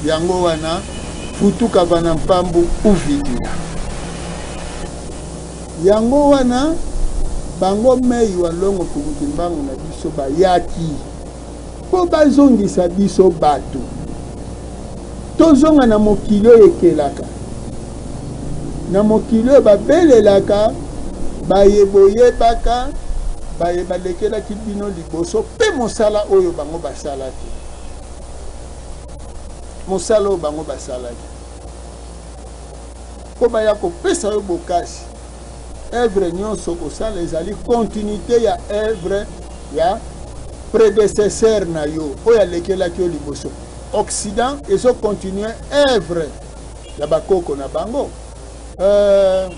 Yango wana, futuka vana mpambu uvidila. Yango wana, bango mei wa longo Mfumu Kimbangu na biso bayaki mpo bazongisa biso bato, tozonga na mokili oyo ekelaka, na mokili oyo babelelaka baye boyebaka, baye balekelaki bino liboso, mpe mosala oyo bango basalaki, mosala oyo bango basalaki mpo baya kopesa yo bokasi. Œuvre nyonso okosala ezali continuité ya œuvre ya prédécesseur na yo oyo alekelaki yo liboso. Occident ezo continuer œuvre ya bakoko na bango. Euh,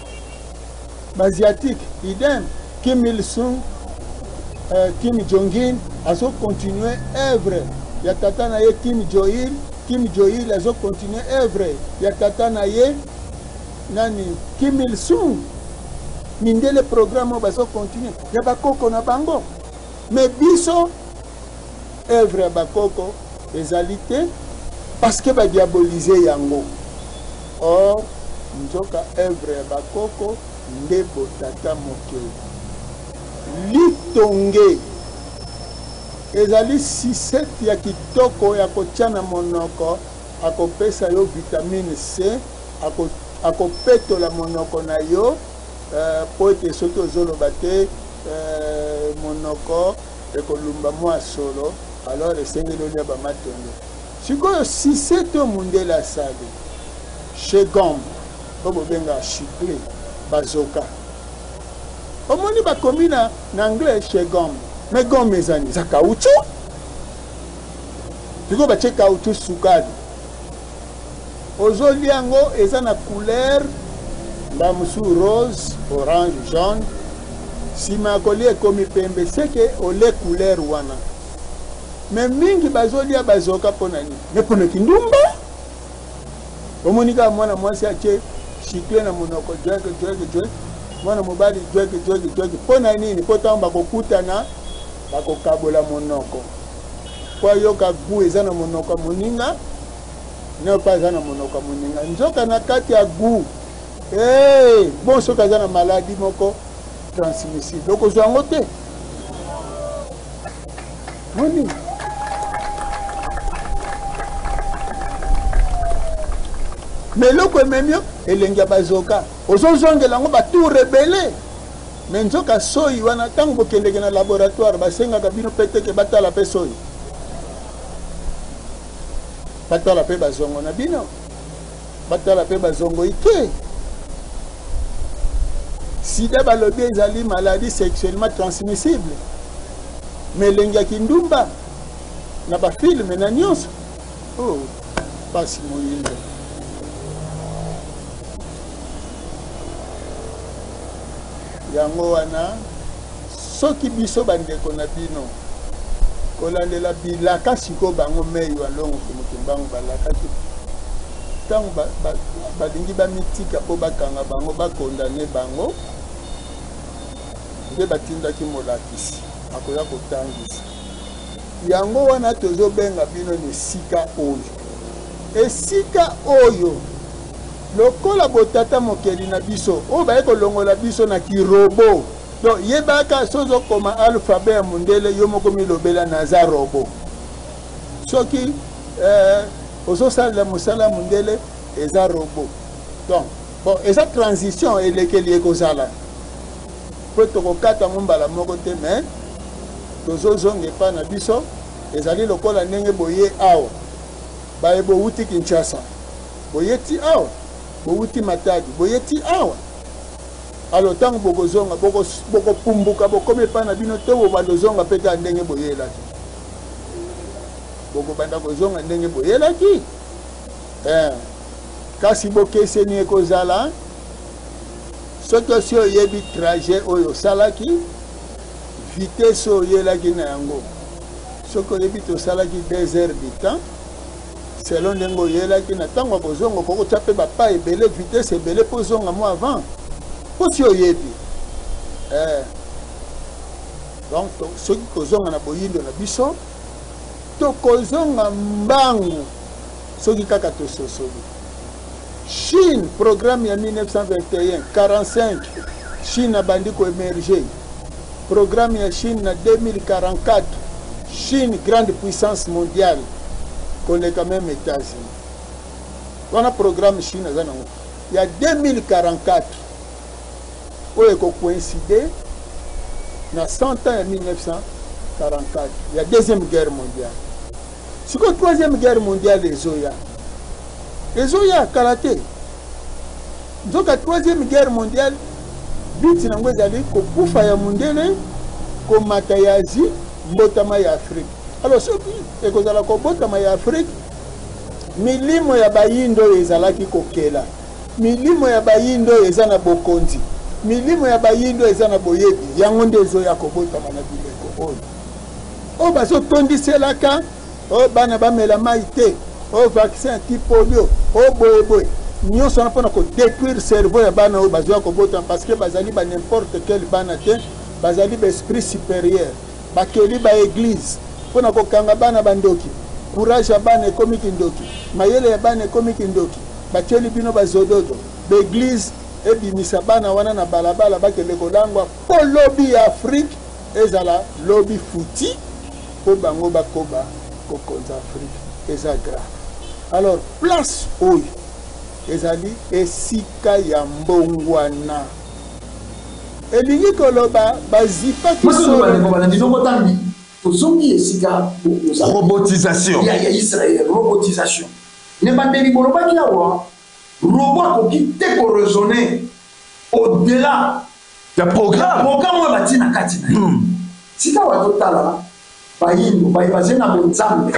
Basiatique idem, Kim Il Sung, euh, Kim Jong Un azo continuer œuvre ya tata na ye Kim Jong Il, Kim Jong Il azo continuer œuvre ya tata na ye nani Kim Il Sung. Mindele programme oyo bazo continuer ya bakoko na bango, mais biso œuvre ya bakoko ezali te parce que ba diaboliser yango. Or nzoka œuvre ya bakoko nde botata mokeli. Litonge ezali sucette ya kitoko ya kotia na monoko, akopesa yo vitamine C, ako akopetola monoko na yo mpo ete soki ozoloba te monoko ekolumba mua solo, alors esengeli olia ba matonge. Sikoyo sucette oyo mundele asali chez Gombe oyo bobengaka chicle bazoka, omoni bakomi na na anglais chez Gombe, mais gomme eza nini? Eza caoutchouc. Sikoyo batie caoutchouc sukali, ozolia yango eza na couleur mbala mosusu rose, orange, jaune, nsima ya kolia ekomi pembe, seke ole couleur wana. Me mingi bazolia bazoka mpo na nini? Me mpo na kindumba. Omoni kaka mwana mwasi atie chicle na monoko, jweke jweke jweke, mwana mobali jweke jweke jweke. Mpo na nini? Mpo ntango bakokutana bakokabola monoko, mpo ayoka gout eza na monoko ya moninga nayo mpe aza na monoko ya moninga. Nzoka na kati ya gout, hey, bon soki aza na maladi moko transmissible okozwa yango te. Moni me eloko ememi yo elengi ya bazoka, ozozongela yango batour ebele. Me nzoka soyi wana, ntango bokendeke na laboratoire basengaka bino mpe teke batala mpe soyi, batala mpe bazongo na bino, batala mpe bazongo ike. Sida balobi ezali maladie sexuellement transmissible, mais elengi ya kindumba na bafilme na nyonso, oh, pasi moyindo. Yango wana soki biso bandeko na bino kolandela bilaka sikoyo bango mei wa longo Mfumu Kimbangu balakaki ntango balingi bamitika mpo bakanga bango bakondane bango, nde batindaki molakisi akoya kotangisa. Yango wana tozobenga bino na esika oyo, esika oyo lokola botata mokeli na biso oyo baye kolongola biso na kirobo. Donc yebaka soki ozokoma alphabet ya mondele, yo moko milobela naza robo. Soki ozosalela mosala ya mondele, eza robo. Donc bon, eza transition elekeli ekozala mpo tokokata yango mbala moko te, mais tozozonga epai na biso. Ezali lokola ndenge boye awa, baye bowuti Kinshasa boye ti awa, bowuti Matadi boye ti awa. Alors ntango bokozonga, bokopumbuka, bokomi epai na bino to bobanda ozonga mpe kaka ndenge boyelaki? Bokobanda kozonga ndenge boyelaki. Eh. Kasi bokeseni ekozala soki osi oyebi trajet oyo osalaki, vitesse oyo oyelaki na yango. Soki oyebi tosalaki 2 heures du temps, selon ndenge oyelaki na ntango ya kozonga, okoki kotya mpe bapa ebele, vitesse ebele mpo ozonga mwa avant, mpo si oyebi. Eh. Donc soki kozonga na boyindo na biso, tokozonga mbangu soki kaka tososoli. Chine, programme ya 1921, 45, Chine abandi ko emerger. Programme ya Chine na 2044, Chine grande puissance mondiale koleka meme Etats-Unis. Wana programme Chine aza nango ya 2044 oyo eko coïncider na 100 ans ya 1944 ya deuxième guerre mondiale. Sikoyo troisième guerre mondiale ezoya, ezoya kala te. Nzoka troisième guerre mondiale but nango ezali kokufa ya mundele, komata ya Asie, mbotama ya Afrique. Alors soki ekozala kobotama ya Afrique, milimo ya bayindo oyo ezalaki kokela, milimo ya bayindo oyo eza na bokonzi, milimo ya bayindo oyo eza na boyebi, yango nde ezoya kobotama na bileko oyo. Oyo bazotondiselaka oyo bana bamela mai te, oyo vaccin anti-polio, oyo boye boye, nyonso wana mpona kodétruire cerveau ya bana oyo bazoya kobotama, parce que bazali ba n'importe quel bana te, bazali ba esprit supérieur. Bakeli ba église mpona kokanga bana bandoki. Courage ya bana ekomi kindoki, mayele ya bana ekomi kindoki, batieli bino bazododo. Ba église ebimisa bana wana na balabala bakende kolangwa mpo lobi ya Afrique ezala lobi futi, mpo bango bakoba kokonza Afrique. Eza grave. Alors place oyo ezali esika ya mbongwana, elingi koloba bazipaki solo. Bandeko balandi noko tambi tozongi esika robotisation ya Israël, robotisation ne bandeli bolobaki awa robot akoki te ko raisonner au-delà ya programme, programme oyo batie na kati na ye. Sika wa totala bayindo baye bazali na bonzambe,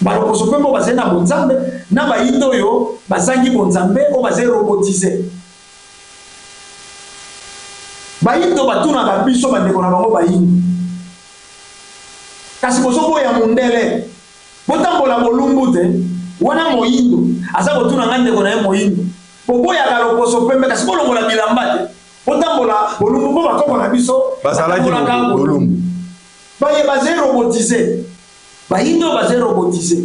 balokoso mpe mpo bazali na bonzambe, na bayindo oyo bazangi bonzambe oyo bazali robotise. Bayindo batunaka biso bandeko na bango bayindo, kasi bozoboya mondele botambola bolumbu te. Wana moyindo aza kotuna nga ndeko na ye moyindo, boboyaka loposo pembe kasi bolongola bilamba te, botambola bolumbu mpo bakoko na biso bazalaki bolumbu. Baye bazali robotise, bayindo bazali robotise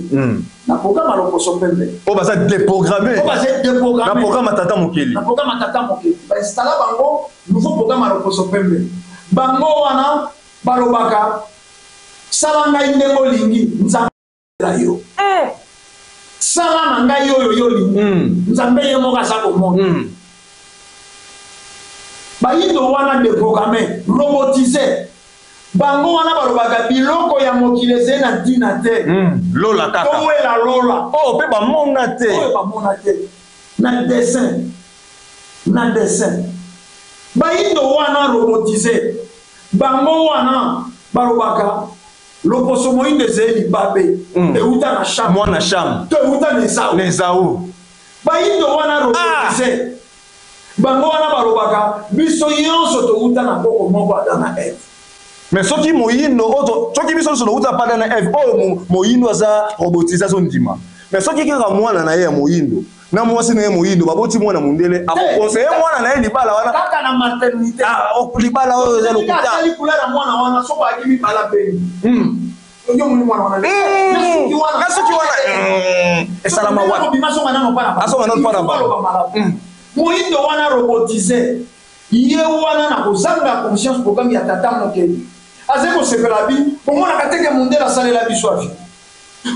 na programme ya loposo pembe oyo baza déprogrammé, oyo bazali déprogrammé na programme ya tata mokeli, na programme ya tata mokeli bainstalla bango nouveau programme ya loposo pembe. Bango wana balobaka sala ngai ndenge olingi, nzambe yo sala na ngai oyo yo olingi, nzambe ye moko aza komona. Bayindo wana déprogrammé, robotise, bango wana balobaka biloko ya mokili ezali na ntina te, lola kaka, towela lola oyo mpe bamona te, oyo bamona te na dessin, na dessin. Bayindo wana robotise, bango wana balobaka loposo moyindo ezali libabe, euta na Cham, mwana Cham to euta na Ezau, na Ezau. Bayindo wana robotise, bango wana balobaka biso nyonso touta na koko moko Adam na Eve. Mais soki moyindo oyo, soki biso nyonso touta pa Adam na Eve, oyo moyindo aza robotise azondima. Mais soki kaka mwana na ye ya moyindo na mwasi na ye moyindo baboti mwana mondele, akokonseye mwana na ye libala wana kaka na maternité. Libala oyo eza lokuta. Asali couleur ya mwana wana, soko ayaki mibala peni, yo moni mwana wana na suki wana esalama wapi? Asonga nano Asonga nano pana bango. Moyindo wana robotise, ye wana na kozanga conscience programme ya tata mokeli, azali kosepela bi bomonaka teke mondele asalela biso avi.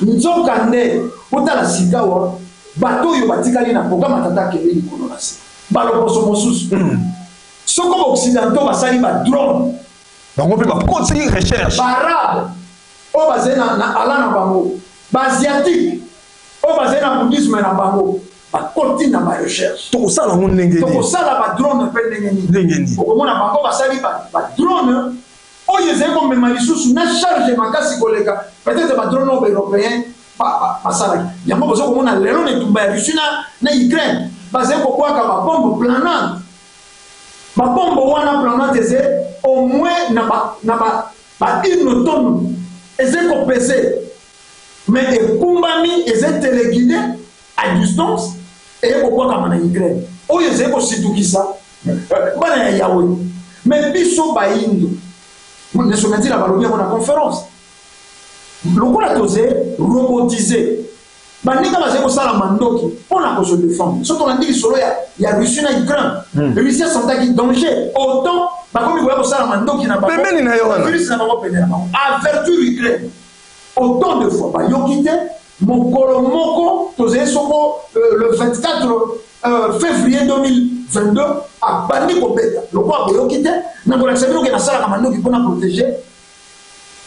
Nzoka nde otala sikawa bato oyo batikali na programme ya tata akende likolo na se, baloposo mosusu, soko baoccidentaux basali badrone, bango mpe bakotiki recherche, baarabe oyo bazali na ala na bango, baasiatique oyo bazali na bouddhisme na bango. Bakoti na ba recherche. Tokosala yango ndenge nini? Tokosala ba drone mpe ndenge nini? Ndenge nini? Okomona bango basali ba drone oyo ezali komema lisusu na charge makasi koleka peut-être ba drone oyo ba européen basalaki. Yango boza komona lelo na etumba ya Russie na Ukraine, bazali kobwaka ba bombe planante. Ba bombe wana planante eze au moins na ba une tonne eze kopese, mais ekumbami, eza téléguidé à distance, eye kobwakama na Ukraine oyo ezali kositukisa bana ya Yawe. Mais biso bayindo, Nelson Mandela balobi yango na conférence, lokola toze robotisé, baninga bazali kosala mandoki mpo na kose défendre. So tolandi lisolo ya Russie na Ukraine, Russie asentaki danger, autant bakomi koya kosala mandoki na bango Pembeni na yo wana. Virus na bango pene na bango, avertir Ukraine autant de fois, bayoki te. Mokolo moko tozali soko le 24 février 2022, abandi kobeta. Lokola boyoki te, na kolakisa bino ke nasalaka mandoki mpona protéger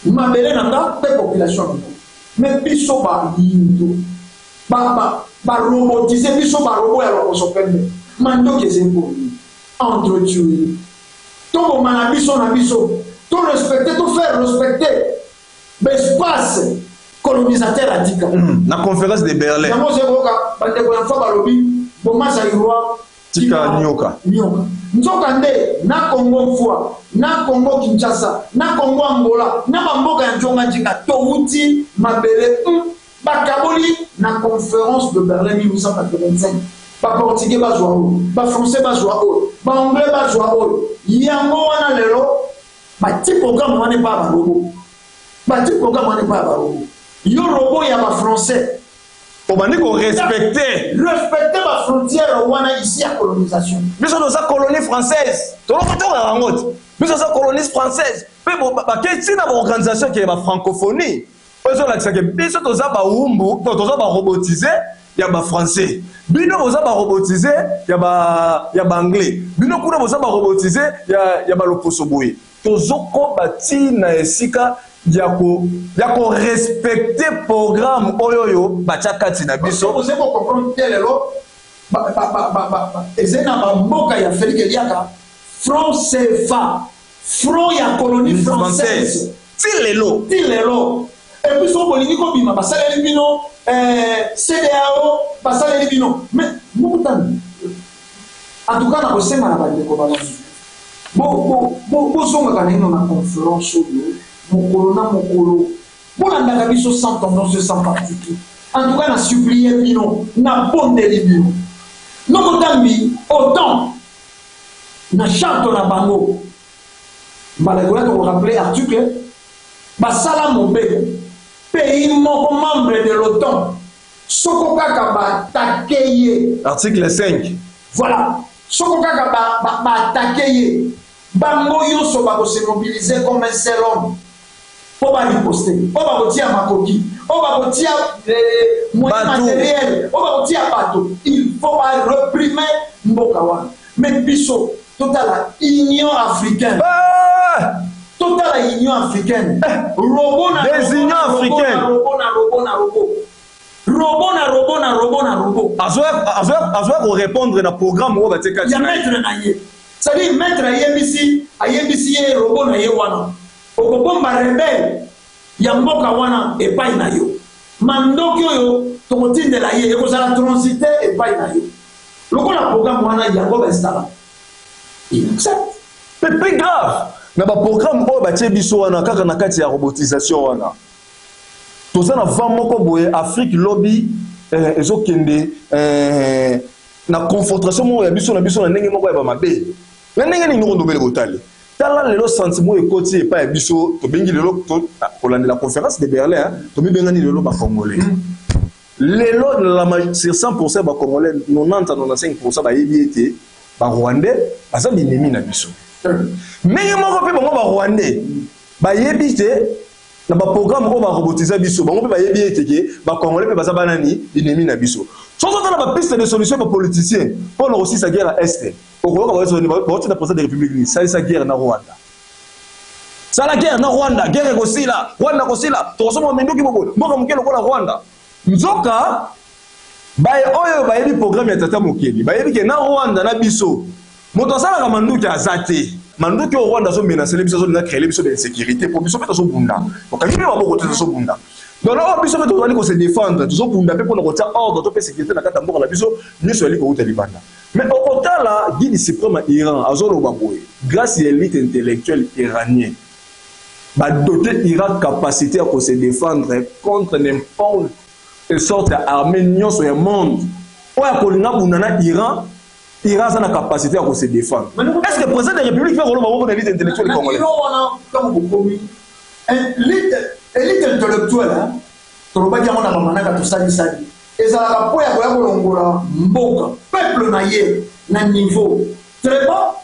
mabele na nga mpe population na ngo. Mais biso bayindo barobotiser biso, barobots ya lokoso pembe, mandoki eza eponi entretuer, toboma na biso na biso. To respecter, to faire respecter baespace colonisateur atika. Na conférence de Berlin. Yango oze koyoka bandeko ya mfa balobi: "Boma Zaïrois, tika nyoka." Nyoka. Nzoka nde na Congo mfua, na Congo Kinshasa, na Congo Angola, na bamboka ya njonga njinga, towuti mabele bakaboli na conférence de Berlin 1885. Baportugais bazwa oyo, bafrançais bazwa oyo, baanglais bazwa oyo. Yango wana lelo bati programme wana epa ya barobots, bati programme wana epa ya barobots. Yo robot ya bafrançais, obandi korespecter. Respecte bafrontière wana ici ya colonisation. Biso toza colonie française, toloko tokaka yango te. Biso toza colonie française mpe bake ntina baorganisation ke bafrancophonie oyo ezolakisa ke biso toza bawumbu to toza barobotisés ya bafrançais, bino boza barobotisés ya baanglais, bino kuna boza barobotisés ya baloposo. Boye tozokoba ntina esika ya korespecter programme oyo batya kati na biso. Ozali kocomprendre te. Lelo ezali na bamboka ya Afrique eliaka franc CFA, franc ya colonie française. Ti lelo. Ti lelo. Et puis soki bolingi kobima, basaleli bino CEDEAO, basaleli bino. Mais mokutani, en tout cas na kosenga na bandeko balandi, bozongaka na ino na conférence oyo mokolo na mokolo, bolandaka biso sans tendance, sans parti pris. En tout cas na supplie bino, nabondeli bino. Nokotambi autant na charte na bango, mbala ekoya tokorappeler article basala mobeko. Pays moko membre de l'OTAN, soko kaka baattaquer ye, Article 5. Voilà, soko kaka baattaquer ye, bango nyonso bakose mobiliser comme un seul homme mpo bariposte. Oyo bakotia makoki, oyo bakotia moyen matériel, oyo bakotia bato, il faut baréprimer mboka wana. Mais biso totala Union africaine, totala Union africaine, robot na Des unions africaines. Robot na robot na robot, robot na robot na robot na robot. Azoya korépondre na programme oyo batie kati ya maître na ye. C'est-à-dire maître ayebisi ye robot na ye wana: "Okobomba rebelle ya mboka wana epai na yo, mandoki oyo tokotindela ye ekozala transite epai na yo." Lokola programme wana yango bainstalla, il accepte. Mpe plus grave, na baprogramme oyo batie biso wana kaka na kati ya robotisation wana, toza na vent moko boye. Afrique lobi ezokende na confrontation moko ya biso na biso na ndenge moko ya bamabe. Na ndenge nini? Okondobele botale, tala lelo sentiment ekoti epai ya biso. Tobengi lelo kolandela conférence de Berlin, tomibengani lelo bacongolais. Lelo sur 100 ya bacongolais, 90 à 95 bayebi ete barwandais baza binemi na biso. Ndenge moko mpe bango barwandais bayebi te na baprogramme oyo barobotiza biso, bango mpe bayebi ete ke bacongolais mpe baza banani, binemi na biso. Soki otala bapiste de solution bapoliticien mpo na kosisa guerre ya Est, okoyoka baotinda président de République nini: "Salisa guerre na Rwanda, sala guerre na Rwanda, guerre ekosila, Rwanda kosila, tokosomba minduki boboye." Mboka moke lokola Rwanda, nzoka Baye oyo bayebi programme ya tata mokeli bayebi ke na Rwanda na biso moto asalaka manduki aza te. Manduki oyo Rwanda azo menacele biso, azolinga créer biso ba insécurité po biso pe tozobunda. Tokangi pe maboko te, tozobunda. Donc na oyo biso pe tozali ko se défendre, tozobunda pe pona kotia ordre to pe sécurité na kati ya mboka na biso, nyonso ezali kowuta libanda. Mais okotala guide suprême ya Iran azoloba boye, grâce ya élite intellectuelle iranien ba doter Iran capacité ya ko se défendre contre n'importe sorte ya armée nyonso ya monde oyo akolinga bunda na Iran. Iran aza na capacité ya ko se défendre. Est-ce que président de la République fait koloba bongo na élite intellectuelle congolaise? Iran wana ntango bokomi élite intellectuelle, hein, tolobaki yango na bamanaka tosalisali, ezalaka mpo ya koya kolongola mboka, peuple na ye na niveau très bas,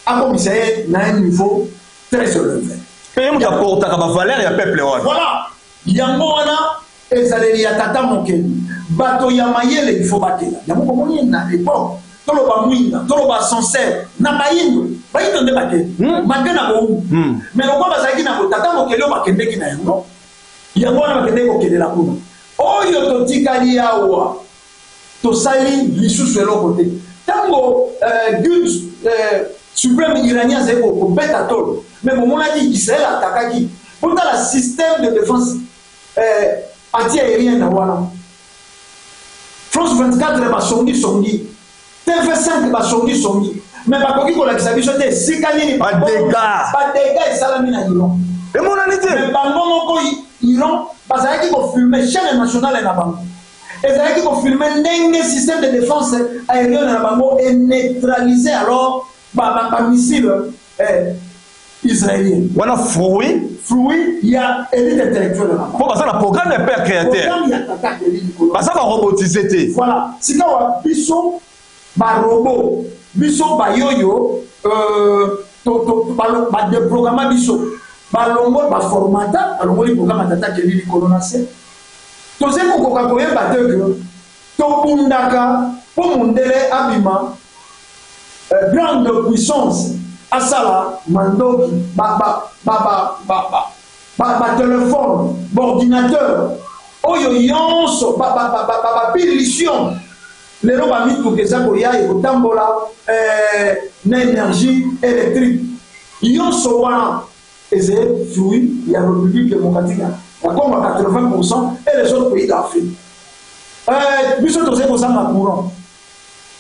akomisa ye na un niveau très élevé. Mpe ye moto aportaka bavaleur ya peuple wana. Voilà, yango wana ezaleli ya tata mokeli, bato ya mayele il faut bakela yango. Bomoni na époque toloba mwinda, toloba ascenseur na bayindo, bayindo nde bakeli malgré na bowumbu. Mais lokwa bazalaki na botata mokeli oyo bakendeki na yango, yango wana bakendeki kokelela kuna. Oyo totikali awa, tosali lisusu eloko te. Ntango guide suprême iranien azali kobeta tolo, mais bomonaki Israel atakaki. Botala système de défense anti-aérien na wana. France 24 basongisongi, TV5 basongisongi, mais bakoki kolakisa biso te esika nini badégâts badégâts esalami na Iran. Emonani te. Mais bango moko Iran bazalaki kofilme, chaîne nationale na bango ezalaki kofilme ndenge système de défense aérienne na bango eneutralise alors bamissile israélien. Wana fruit Fruit ya élite intellectuelle na bango. Mpo baza na programme ya père créateur. Programme ya tata Keli likolo. Baza barobotise te. Voilà, sika wa biso barobots, biso bayoyo badeprograma biso, balongo baformata, balongoli programme ya tata Keli likolo na se. Tozali kokoka koyeba te ke tobundaka mpo mondele abima grande puissance, asala mandoki, batelefone, baordinateur oyo nyonso, bapillition. Lelo bamituka eza koya, ekotambola na énergie électrique. Nyonso wana ezali fruit ya République démocratique ya Congo à 80 et les autres pays d'Afrique. Biso tozali kozanga courant.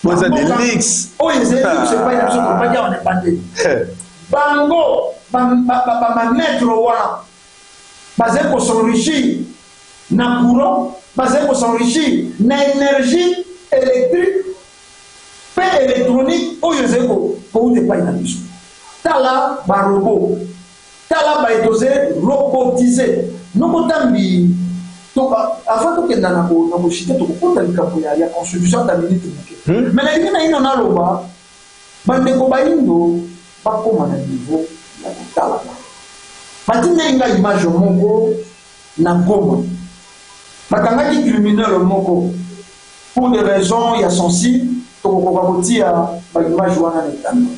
Eza de luxe. Oyo ezali luxe epai na biso. Tolobaki awa na ebandeli, bango bamaître wana bazali kos'enrichir na courant, bazali kos'enrichir na énergie électrique mpe électronique oyo ezali kouta epai na biso. Tala barobots, tala baye tozali robotise. Nokotambi avant tokenda na koshite, tokokota likambo ya constitution ata minute moke. Mais nalingi na ino naloba, bandeko bayindo bakóma na niveau ya kotalana. Batindeli ngai image moko na Goma, bakangaki criminel moko pour des raisons ya sensible. Tokokoka kotia baimage wana na etando.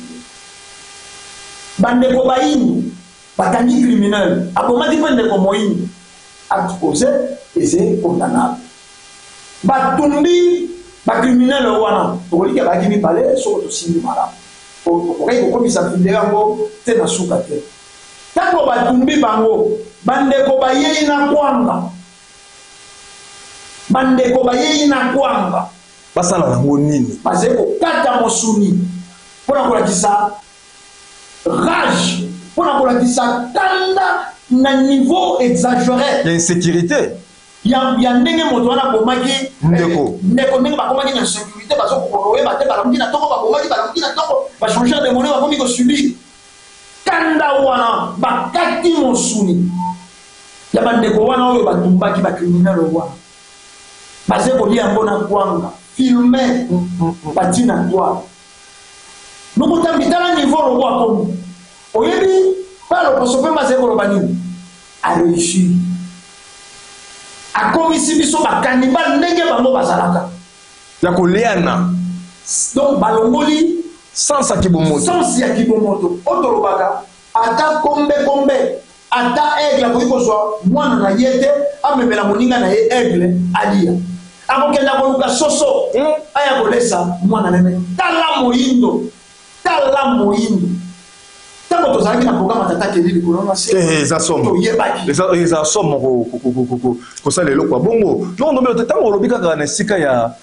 Bandeko bayindo, bakangi criminel, abomaki mpe ndeko moyindo, acte posé eze condamnable. Batumbi bacriminel wana, tokoliki bayaki mibale. Soko tosimbi malamu, tokokaki kokomisa video yango te na suka te. Ntango batumbi bango, bandeko bayei na kwanga, bandeko bayei na kwanga. Basala yango nini? Bazali kokata mosuni mpona kolakisa rage, mpona kolakisa kanda na niveau exagéré ya insécurité. Ya ndenge moto wana abomaki ndeko. Ndeko, ndenge bakomaki na insécurité, bazokoyeba te. Balamuki na ntongo, babomaki, balamuki na ntongo, bachangeur de monnaie, bakomi kosubir kanda wana. Bakati mosuni ya bandeko wana oyo batumbaki, bacriminel wana, baze kolia yango na kwanga, filme batina toile. Nokotambi, tala niveau robot akomi. Oyebi pa loposo mpe bazali koloba nini? Aréussir, akomisi biso bacannibale ndenge bango bazalaka. Ya koliana. Donc balongoli sens ya kibomoto. Sens ya kibomoto oyo tolobaka, ata kombe kombe, ata aigle akoki kozwa mwana na ye te, amemela moninga na ye aigle alia. Akokenda koluka soso aya kolesa mwana meme. Tala moyindo, tala moyindo. Ntango tozalaki na programme ya Tata Kelly likolo na se, eza somo. Toyebaki. Eza somo kosala eloko ya bongo. Donc, ndombele, ntango olobi kaka na esika ya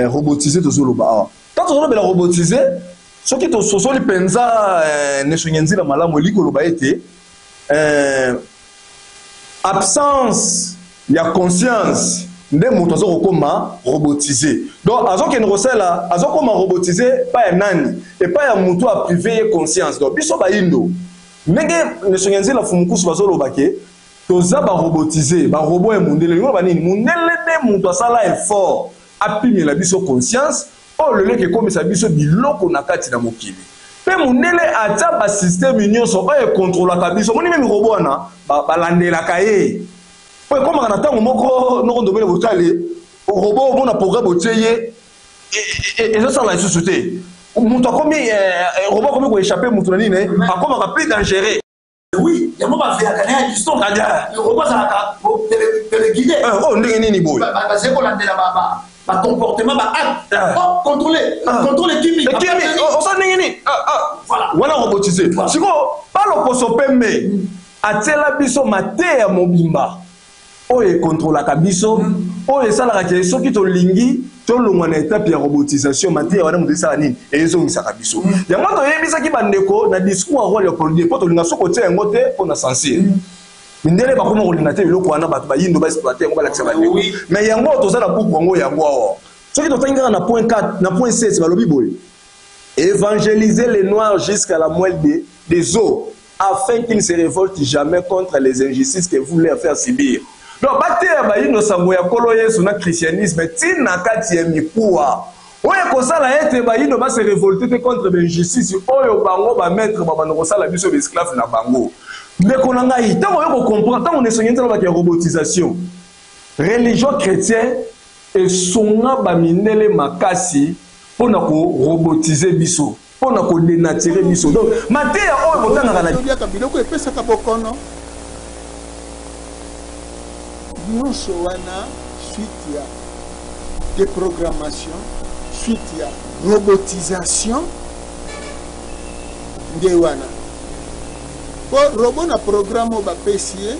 robotisé, tozoloba awa. Ntango tozolobela robotisé, soki tososoli mpenza nesongi nzela malamu, elingi koloba ete absence ya conscience nde moto aza kokóma robotisé. Donc azokende kosala, azokóma robotisé epai ya nani? Epai ya moto aprivé ye conscience. Donc biso bayindo, ndenge nesongi nzela fumukusu bazoloba ke toza barobotisé, barobots ya mundele, elingi koloba nini? Mundele nde moto asala effort apimela biso conscience oyo lelo ekomisa biso biloko na kati na mokili. Mpe mundele atia basystème nyonso oyo ekontrolaka biso. Moni même robot wana balandelaka ye po ekomaka na ntango moko noko Ndombele botale robot, omona programme otie ye ezosala lisusu te. Moto akomi robot, akomi koéchappe moto na nini, akomaka plus dangereux. Oui, yango baveyaka na ya distance. Robot azalaka téléguidé. Oyo ndenge nini boye? Bazali kolandela bacomportement, baacte, contrôle, contrôle ekimi. Ekimi, osala ndenge nini wana? Robotisé sikoyo balokoso pembe atiela biso mateya mobimba oyo ekontrolaka biso, oyo esalaka ke soki tolingi tolongwa na etape ya robotisation, mateya wana moto esala nini? Ezongisaka biso. Yango toyebisaki bandeko na discours ya roi Léopold, mpo tolinga soki kotia yango te mpo na censure. Mindele bakoma kolinga te biloko wana, bato bayindo baexploite yango, balakisa bandeko. Mais yango toza na buku yango, yango awa. Soki totangi kaka na point 4, na point 7, balobi boye: évangéliser les Noirs jusqu'à la moelle des os afin qu'ils ne se révoltent jamais contre les injustices que vous leur faites subir. Donc bateya bayindo sango ya Nkolo Yesu na christianisme ntina kati ya mikuwa, oyo ekosala ete bayindo base révolte te contre bainjustice oyo bango bamaître babanda kosala biso baesclave na bango. Ndeko na ngai, ntango oyo kocomprendre, ntango nesongi nzela baki ya robotisation, religion chrétien esonga bamindele makasi mpona korobotize biso, mpona kodénaturer biso. Donc mateya oyo botangaka na Toliaka biloko epesaka bokono nyonso wana, suite ya déprogrammation, suite ya robotisation nde wana. Mpo robot na programme oyo bapesi ye,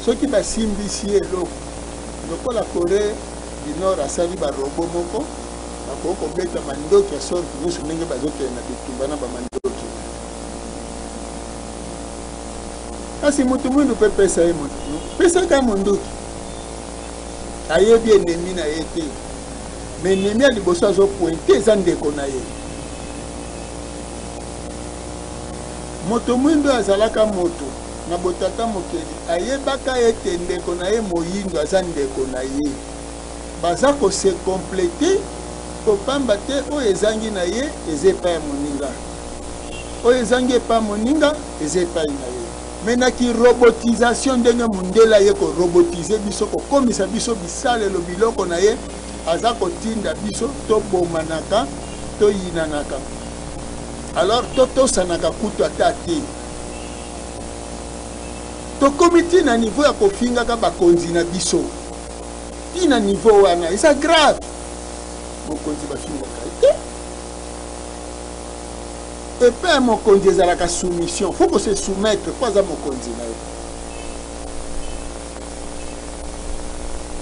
soki basimbisi ye eloko lokola Corée du Nord asali barobots moko bakoki kobeta mandoki ya sorte nyonso, ndenge bazokende na bitumba na bamandoki. Kasi motu mwindu mpe pesa ye, pesaka monduki, ayebi ennemi na ye te. Mais ennemi ya liboso azopointe eza ndeko na ye moto mwindo. Azalaka moto na botata mokeli, ayebaka ete ndeko na ye moyindo aza ndeko na ye, baza kose compléter, kopamba te oyo ezangi na ye eza epai ya moninga, oyo ezangi epai ya moninga eza epai na ye. Mais na kirobotisation, ndenge mondele aye korobotize biso, kokomisa biso bisalelo, biloko na ye, aza kotinda biso tobomanaka, toyinanaka, alors totosanaka kutu ata te. Tokomi ntina niveau ya kofingaka bakonzi na biso, ntina niveau wana eza grave. Mokonzi bafingaka ye te. Epai ya mokonzi ezalaka soumission, faut kose soumettre mpo aza mokonzi na yo.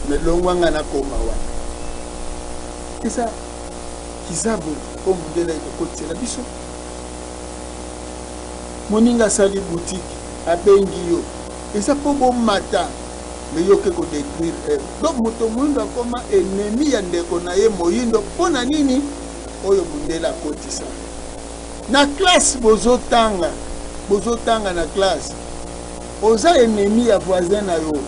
Mais longwa nga nakoma wana, eza kizabu oyo mondele ekokotisela biso. Moninga asali boutique, abengi yo, eza mpo bomata, mais yo ke kodétruire œuvre. Donc moto moyindo akoma ennemi ya ndeko na ye moyindo. Mpo na nini? Oyo mondele akotisa na classe. Bozotanga, bozotanga na classe, oza ennemi ya voisin na yo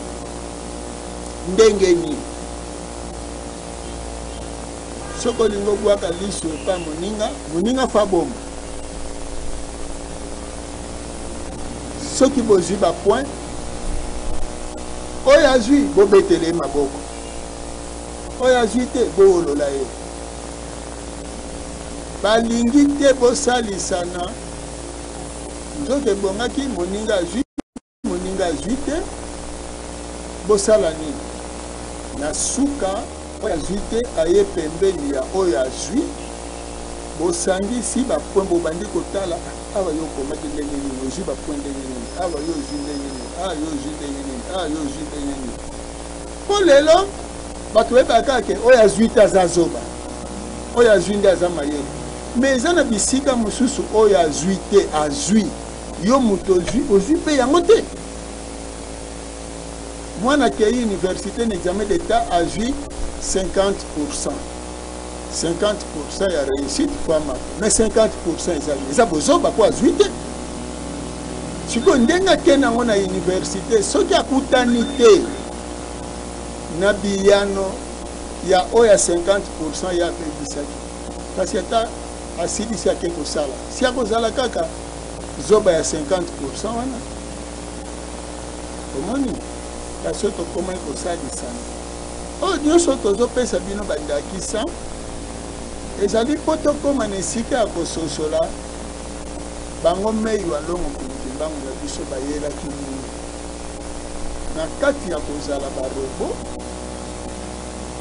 ndenge nini? Soki olingi obwaka liso epai moninga, moninga fa boma. Soki bozwi bapoint, oyo azwi bobetele ye maboko, oyo azwi te bowolola ye. Balingi te bosalisana. Nzoto ebongaki moninga azwi, moninga azwi te, bosala nini? Na suka, oyo azwi te aye pembeni ya oyo azwi, bosangisi ba points, bobandi kotala, awa yo okomaki ndenge nini, ozwi ba points ndenge nini, awa yo ozwi ndenge nini, awa yo ozwi ndenge nini, awa yo ozwi ndenge nini. Mpo lelo bato bayebaka kaka ke oyo azwi te aza zoba, oyo azwi nde aza mayele. Mais eza na bisika mosusu oyo azwi te azwi, yo moto ozwi, ozwi mpe yango te. Mwana akei universite na examen d'etat azwi 50 pourcent. 50 pourcent ya réussite fois mapa mais 50 pourcent eza eza bozoba mpo azwi te. Sikoyo ndenge akende yango na universite, soki akutani te na biyano ya oyo ya 50 pourcent ye abebisaki, kasi ata asilisi ake kosala, si akozala kaka zoba ya 50 pourcent wana. Omoni, kasi oyo tokomaki kosalisana, oyo nyonso tozopesa bino bandakisa, ezali mpo tokóma na esika ya kososola bango mei wa longo Mfumu Kimbangu na biso bayelaki nini na kati ya kozala barobo.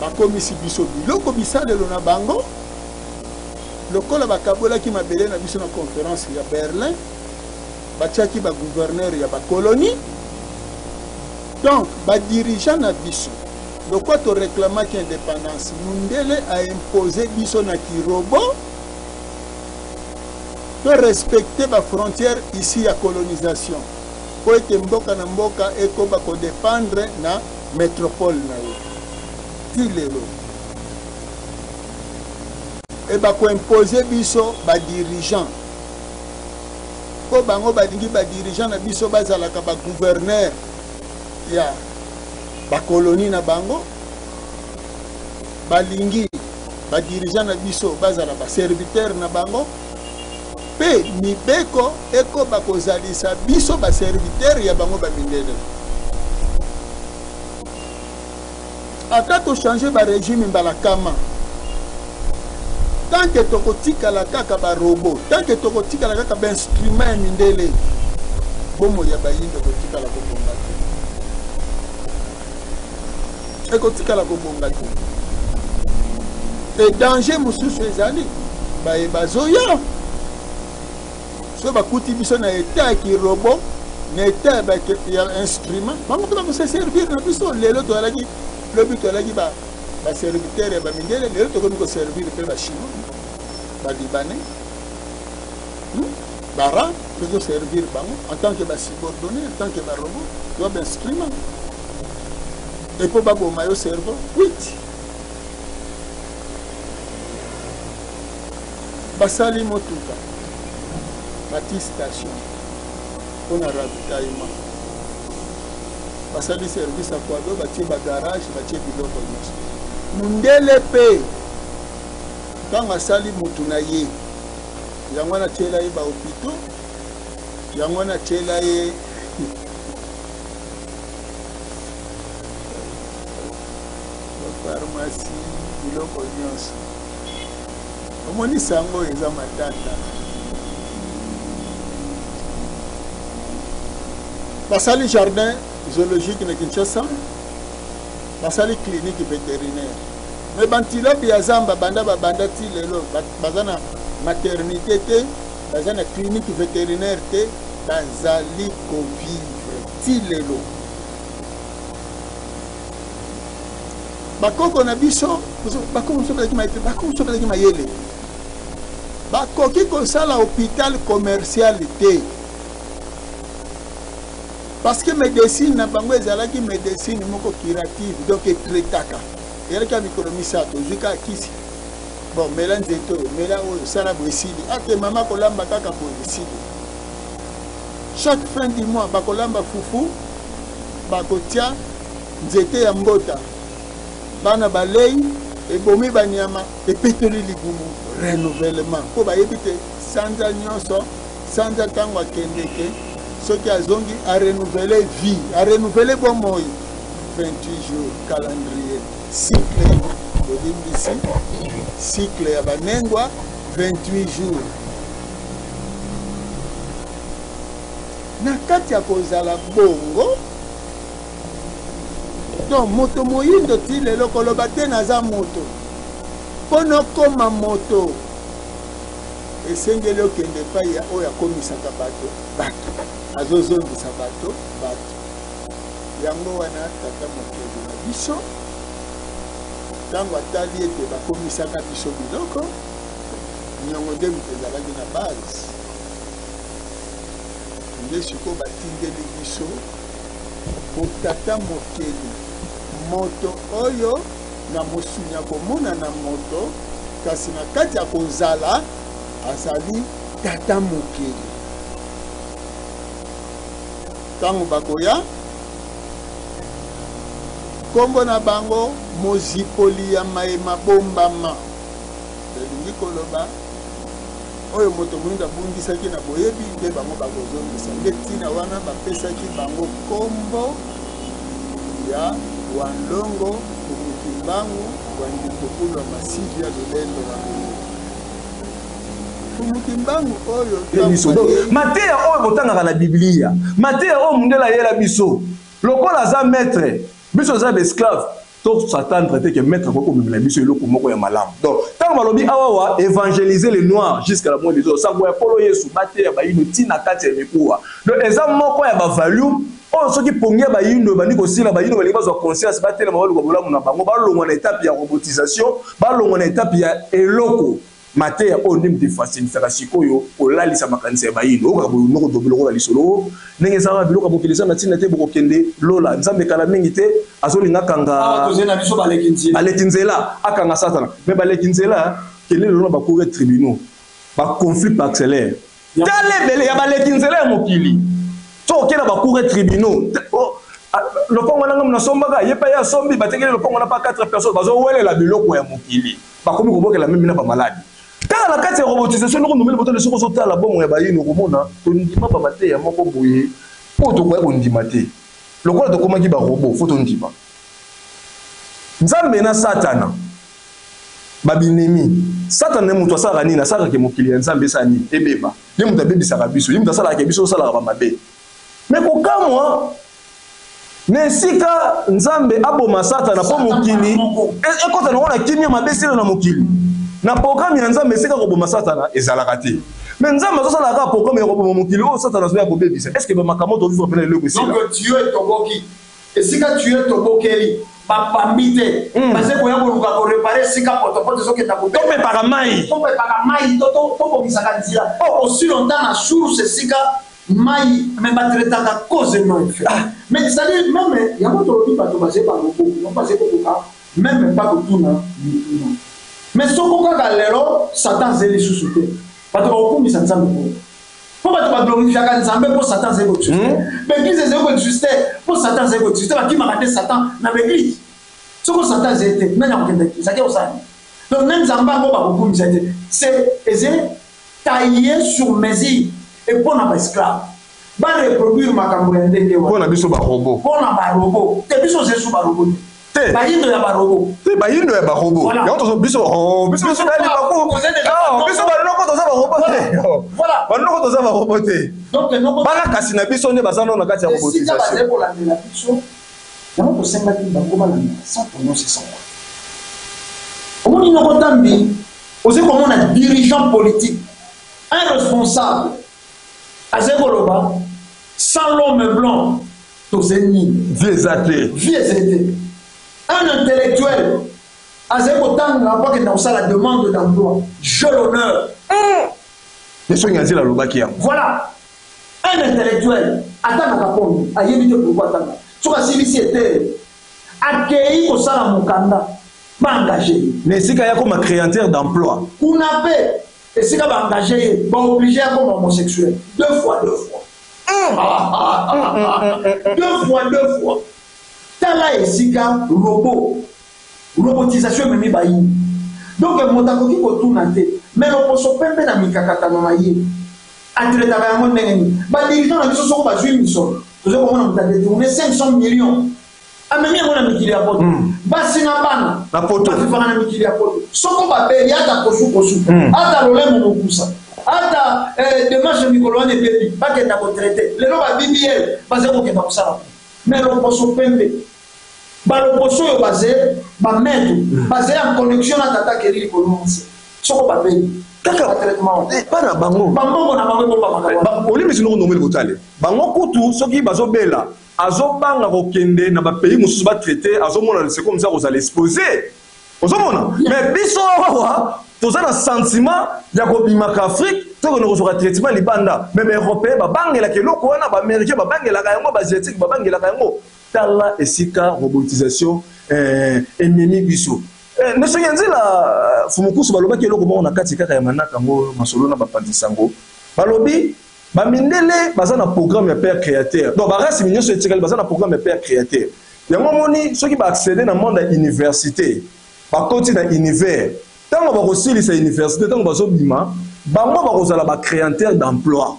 Bakomisi biso biloko bisalelo na bango, lokola bakabolaki mabele na biso na conference ya Berlin, batiaki ba gouverneur ya ba colonie. Donc ba dirigeant na biso, lokwa to reclamaki independance, mundele a impose biso na kirobo to respecter ba frontières ici ya colonisation, mpo ete mboka na mboka ekoba ko dépendre na métropole na ye ti lelo. E bako impose biso ba dirigeant, mpo bango balingi ba dirigeant na biso bazalaka ba gouverneur ya ba colonie na bango, balingi ba dirigeant na biso bazala ba serviteur na bango, mpe mibeko ekoba kozalisa biso ba serviteur ya bango ba mindele. Ata to changer ba regime mbala kama, tant que tokotikala kaka ba robot, tant que tokotikala kaka ba instrument ya mindele, bomoi ya bayindo ekotikala kobonga te, ekotikala kobonga te. E danger mosusu ezali baye bazoya, soki bakuti biso na etat ya kirobo, na etat ya instrument, bango mpe bakose servir na biso. Lelo toyalaki, lobi toyalaki ba serviteur ya bamindele, lelo tokomi koservir mpe bachinois, balibanais, bara, tozoservir bango en tant que basubordonné, en tant que barobot, toza bainstrument. E mpo baboma yo cerveau wit, basali motuka, bati station mpona ravitaillement, basali service ya kwado, batie bagarage, batie biloko nyonso. Mundele mpe ntango asali mutu na ye, yango wana atiela ye bahopitau, yango wana atiela ye bapharmacie, biloko nyonso. Omoni sango eza matata. Basali jardin zoologique na Kinshasa, basali clinique vétérinaire, mais bantilope ya zamba banda babanda ti lelo baza na maternité te, baza na clinique vétérinaire te, bazali kovivre ti lelo. Bakoko na biso, bakoko biso bazalaki mayele, bakoko biso bazalaki mayele, bakoki kosala hôpital commercial te, parce que médecine na bango ezalaki médecine moko curative, donc etraitaka, ezalaki ya mikolo misato, ozwi kaka kisi, bon mela nzete oyo, mela oyo, sala boye, esili. Ate mama kolamba kaka boye, esili. Chaque fin du mois bakolamba fufu, bakotia nzete ya mbota, bana balei, ebomi banyama, epetoli libumu, renouvellement. Mpo bayebi te sanza nyonso, sanza ntango akendeke, soki azongi arenouvele vie, arenouvele bomoi. 28 jours calendrier, cycle bolimbisi, cycle ya banengwa 28 jours. Na kati ya kozala bongo, Donc moto moyindo ti lelo koloba te naza moto. Mpo nokoma moto esengeli okende epai ya oyo akomisaka bato bato, azozongisa bato bato. Yango wana Tata Mokeli na biso ntango atali ete bakomisaka biso biloko, niongo nde moto ezalaki na base, nde sikoyo batindeli biso botata Mokeli, moto oyo na mosuni akomonana moto, kasi na kati ya kozala azali Tata Mokeli. Ntango bakoya, nkombo na bango Mozipoli ya maye mabombama, elingi koloba oyo moto moindo abungisaki na boyebi nde bango bakozongisa. Nde ntina wana bapesaki bango nkombo ya Wanlongo Mfumu Kimbangu wa Ndikukulu wa Masivi ya Lolendo wa Lolendo. Mfumu Kimbangu oyo biso. Donc, mateya oyo botangaka na Biblia, mateya oyo mundele ayela biso, lokola aza maître, biso toza ba esclave, to s'attendre te que maître akoki komemela biso eloko moko ya malamu. Donc, ntango balobi awawa évangéliser les noirs jusqu'à la moindre des autres, sango ya Nkolo Yesu bateya bayindo ti na kati ya mikuwa. Donc, eza moko ya ba value oyo soki pongi ya bayindo ebandi kosila, bayindo balingi bazwa conscience, batelema baluka bolamu na bango, balongwa na etape ya robotisation, balongwa na etape ya eloko. Mateya oyo nde moto efasilisaka sikoyo kolalisa makanisi ya bayindo. Oyokaka boye noko dobe lokola lisolo ndenge eza wana, biloko ya mokili eza na ntina te, bokokende lola. Nzambe kala mingi te azolinga akanga Awa tozali na biso baleki nzela. Baleki nzela, akanga Satana. Mais baleki nzela, kende lelo na ba cours et tribunaux, ba conflits parcellaires. Tala ebele ya baleki nzela ya mokili. Soki okei na ba cours et tribunaux, oh, ah, lopango wana ngai nasombaka, ye pe ye asombi, batekeli lopango wana pa 4 personnes, bazowelela biloko ya mokili. Bakomi kobokela meme na ba maladi. Kaka na kati ya robotisation ndoko nomeli botole soki ozotala bomoi ya bayini okomona tondima ba mateya moko boye oyo tokoya kondima te. Lokola tokomaki ba robot, faut tondima. Nzambe na Satana ba binemi. Satana nde moto asalaka nini? Asalaka ke mokili ya Nzambe esala nini? Ebeba. Ye moto abebisaka biso, ye moto asalaka ke biso tosalaka ba mabe. Mais kokamwa na esika Nzambe aboma Satana mpo mokili ekota nango na kimia, mabe esila na mokili. Na programme ya Nzambe esika koboma Satana ezalaka te. Mais Nzambe azosala kaka programme ya koboma mokili oyo Satana azoya kobebisa. Est-ce que ba makambo tovivre mpena eloko esila? Donc Dieu etoboki esika tuyau etobokeli bapambi te hmm. baze koya koluka korepare esika potopoto ezokenda topepaka mai topepaka mai tobongisaka nzela oh. aussi longtemps na source esika mai mais batraitaka cause non effet ah. Mais c'est-à-dire meme yango tolobi bato baze balobo yango baze kokoka meme pa kotuna mituna mais soko kaka lelo satan aze lisusu te bato bakokumisa nzambe moko mpo bato baglorifiaka nzambe mpo satan azali koexiste hmm? baeglise ezali koexiste mpo satan azali koexiste bakimaka te satan na baeglise soko satan azali te nani akokende eglise ake kosala nini donc na nzambe yango bakokumisa te c'est eze taille sur mesure e mpo na baesclave bareproduire makambo ya ndenge wana mpo na biso barobo mpo na barobo te biso ozesu barobo te te bayindo ya barobo te bayindo ya barobo yango tozo biso oh, biso biso na libaku ah, biso banoko toza barobo te banoko toza barobo te bana kasi na biso nde baza nano na kati ya robotisation kolandela biso yango tosengaki bango balanda sans prononcer sans omoni noko tambi ozali komona dirigeant politique un responsable azali koloba sans l'homme blanc tozali nini vie eza te vie ezali te un intellectuel azali kotanga mpo akenda kosala demande d'emploi je l'honneur hmm. esongi azila alobaki yango voilà un intellectuel atangaka kombi ayebi te pourkoi atanga soki asilisi ete akei kosala mokanda baengage ye na esika ya koma créateur d'emploi kuna mpe esika baengage ye baoblige akoma homosexuel deux fois deux fois Deux fois, deux fois. Tala esika robot. Robotisation ememi bayini. Donc moto akoki kotuna te. Mais loposo pembe na mikakatano na ye. Atraitaka yango ndenge nini? Ba dirigeants na biso soko bazwi misolo. Tozo komona moto a détourner 500 millions. Amemi yango na mikili ya poto. Basi na bana. Na poto. Bavivaka na mikili ya poto. Soko babeli ata kosu kosu. Ata lolemo mokusa. Ata eh, demarche mikolo wana ebebi bakenda kotraite. Lelo ba BBL bazali kokenda kosala. Mais loposo pembe. Baloposo oyo baze bamaître, baze en connexion na tata keri likolo na nse. Soko babeli kaka traitement Eh, bana bango bambongo na bango ebombamaka wapi? Olimbisi noko ndomeli kotale bango kutu soki bazobela, azobanga kokende na bapays mosusu batraite, azomona c'est comme ça kozala exposé, ozomona. Mais biso awa toza na sentiment ya kobimaka Afrique, tokende kozwaka traitement libanda. Mais baeuropéen babangelaka eloko wana, baaméricain babangelaka yango, baasiatique babangelaka yango. Tala esika robotisation ememi biso. Na soki ya nzela fumukusu balobaki eloko moko na kati kaka ya manaka yango, masolo na bapanzi sango, balobi bamindele baza na programme ya père créateur. Donc barace nyonso etikali baza na programme ya père créateur. Yango omoni, soki baaccéder na monde ya université, bakoti na univers, ntango bakosilisa université, ntango bazobima, bango bakozala bacréateur d'emploi.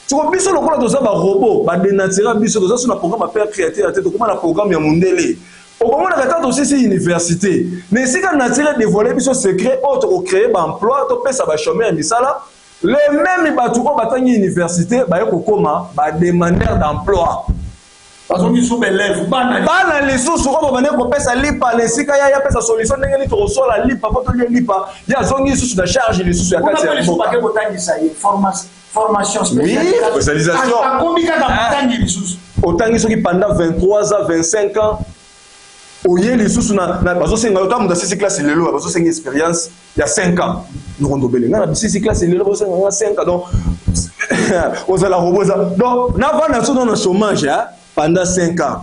Soko biso lokola toza barobot, badénaturer biso, toza so na programme ya père créateur te, tokóma na programme ya mondele. Okomonaka ata tosisi université, na esika nature dévoile biso secret oyo tokocréer baemploi, topesa bachômeur ya misala, les mêmes bato oyo batangi université baye kokóma bademandeur d'emploi. Bazongi so baélève, bana. Bana lisusu oyo babandi kopesa lipa na esika ya yapesa solution ndenge nini tokosola lipa mpo tolie lipa, ye azongi lisusu na charge lisusu ya kati ya mboka. Bake kotangisa ye formation. Spécialisation. Akomi kaka motangi lisusu. Otangi soki pendant 23 ans, 25 ans, oye lisusu na bazosenga yo. Ta moto asisi classe lelo, bazosenga expérience ya 5 ans. Nokondobele ngai na bisisi classe lelo, bazosenga nga 5 ans. Donc ozala robot eza. Donc navanda so na chômage pendant 5 ans,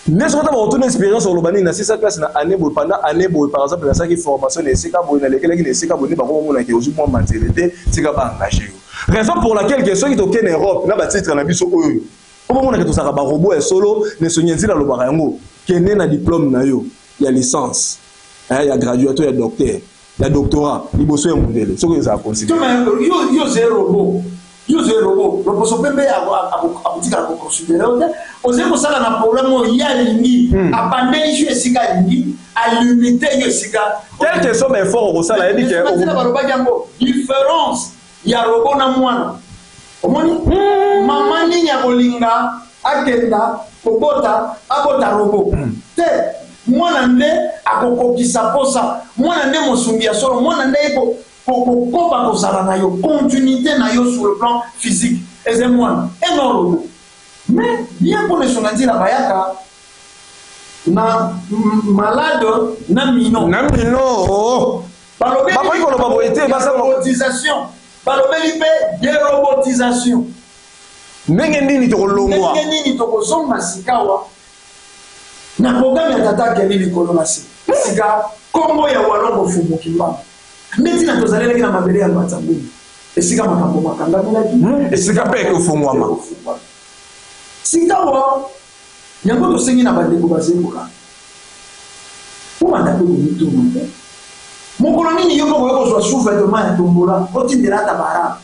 nde soki ata bakotuna expérience, oloba nini? Nasisa classe na année boye, pendant année boye par exemple nasalaki formation na esika boye, nalekelaki na esika boye, nde bango bamonaki ozwi mwa maturité, tika baengage yo. Raison pour laquelle ke soki tokende na Europe na batitre na biso oyo, po bamonaka tozalaka barobot ya solo. Na esongi nzila alobaka yango: kende na diplôme na yo ya licence, ya graduat to ya docteur, ya doctorat liboso ya mondele, soki ezala considéré. Yo ozali robot, yo ozali robot, loposo pembe akotikala koconsidérer yo te. Ozali kosala na problème oyo ye alingi, abandeli yo esika alingi, alimite yo esika. Quel que soit baeffort okosala, yebi ke balobaki yango, différence ya robot na mwana. Omoni mama nini akolinga akenda kobota, abota robot te? Mwana nde akokokisa posa, mwana nde mosungi ya solo, mwana nde ye kokoba kozala na yo, continuité na yo sur le plan physique eza mwana, eno robot. Mais bien, mpona esonga nzela bayaka na malade na mino. Na mino. Bakoki koloba boye te. Robotisation, balobeli mpe dérobotisation. Ndenge nini tokolongwa? Ndenge nini tokozonga sikawa na programme ya tata akeli likolo na se, sika nkombo ya Walongo Fumu Kimbangu? Nde ntina tozalelaki na mabele ya Mbanza-Ngungu, esika makambo makangamelaki. Esika mpe ekofungwama. Sikawa yango tosengi na bandeko bazekola obanda mpe komituna te: mokolo nini yo moko oyo kozwa sous-vêtement ya tombola, otindela ata baarabe?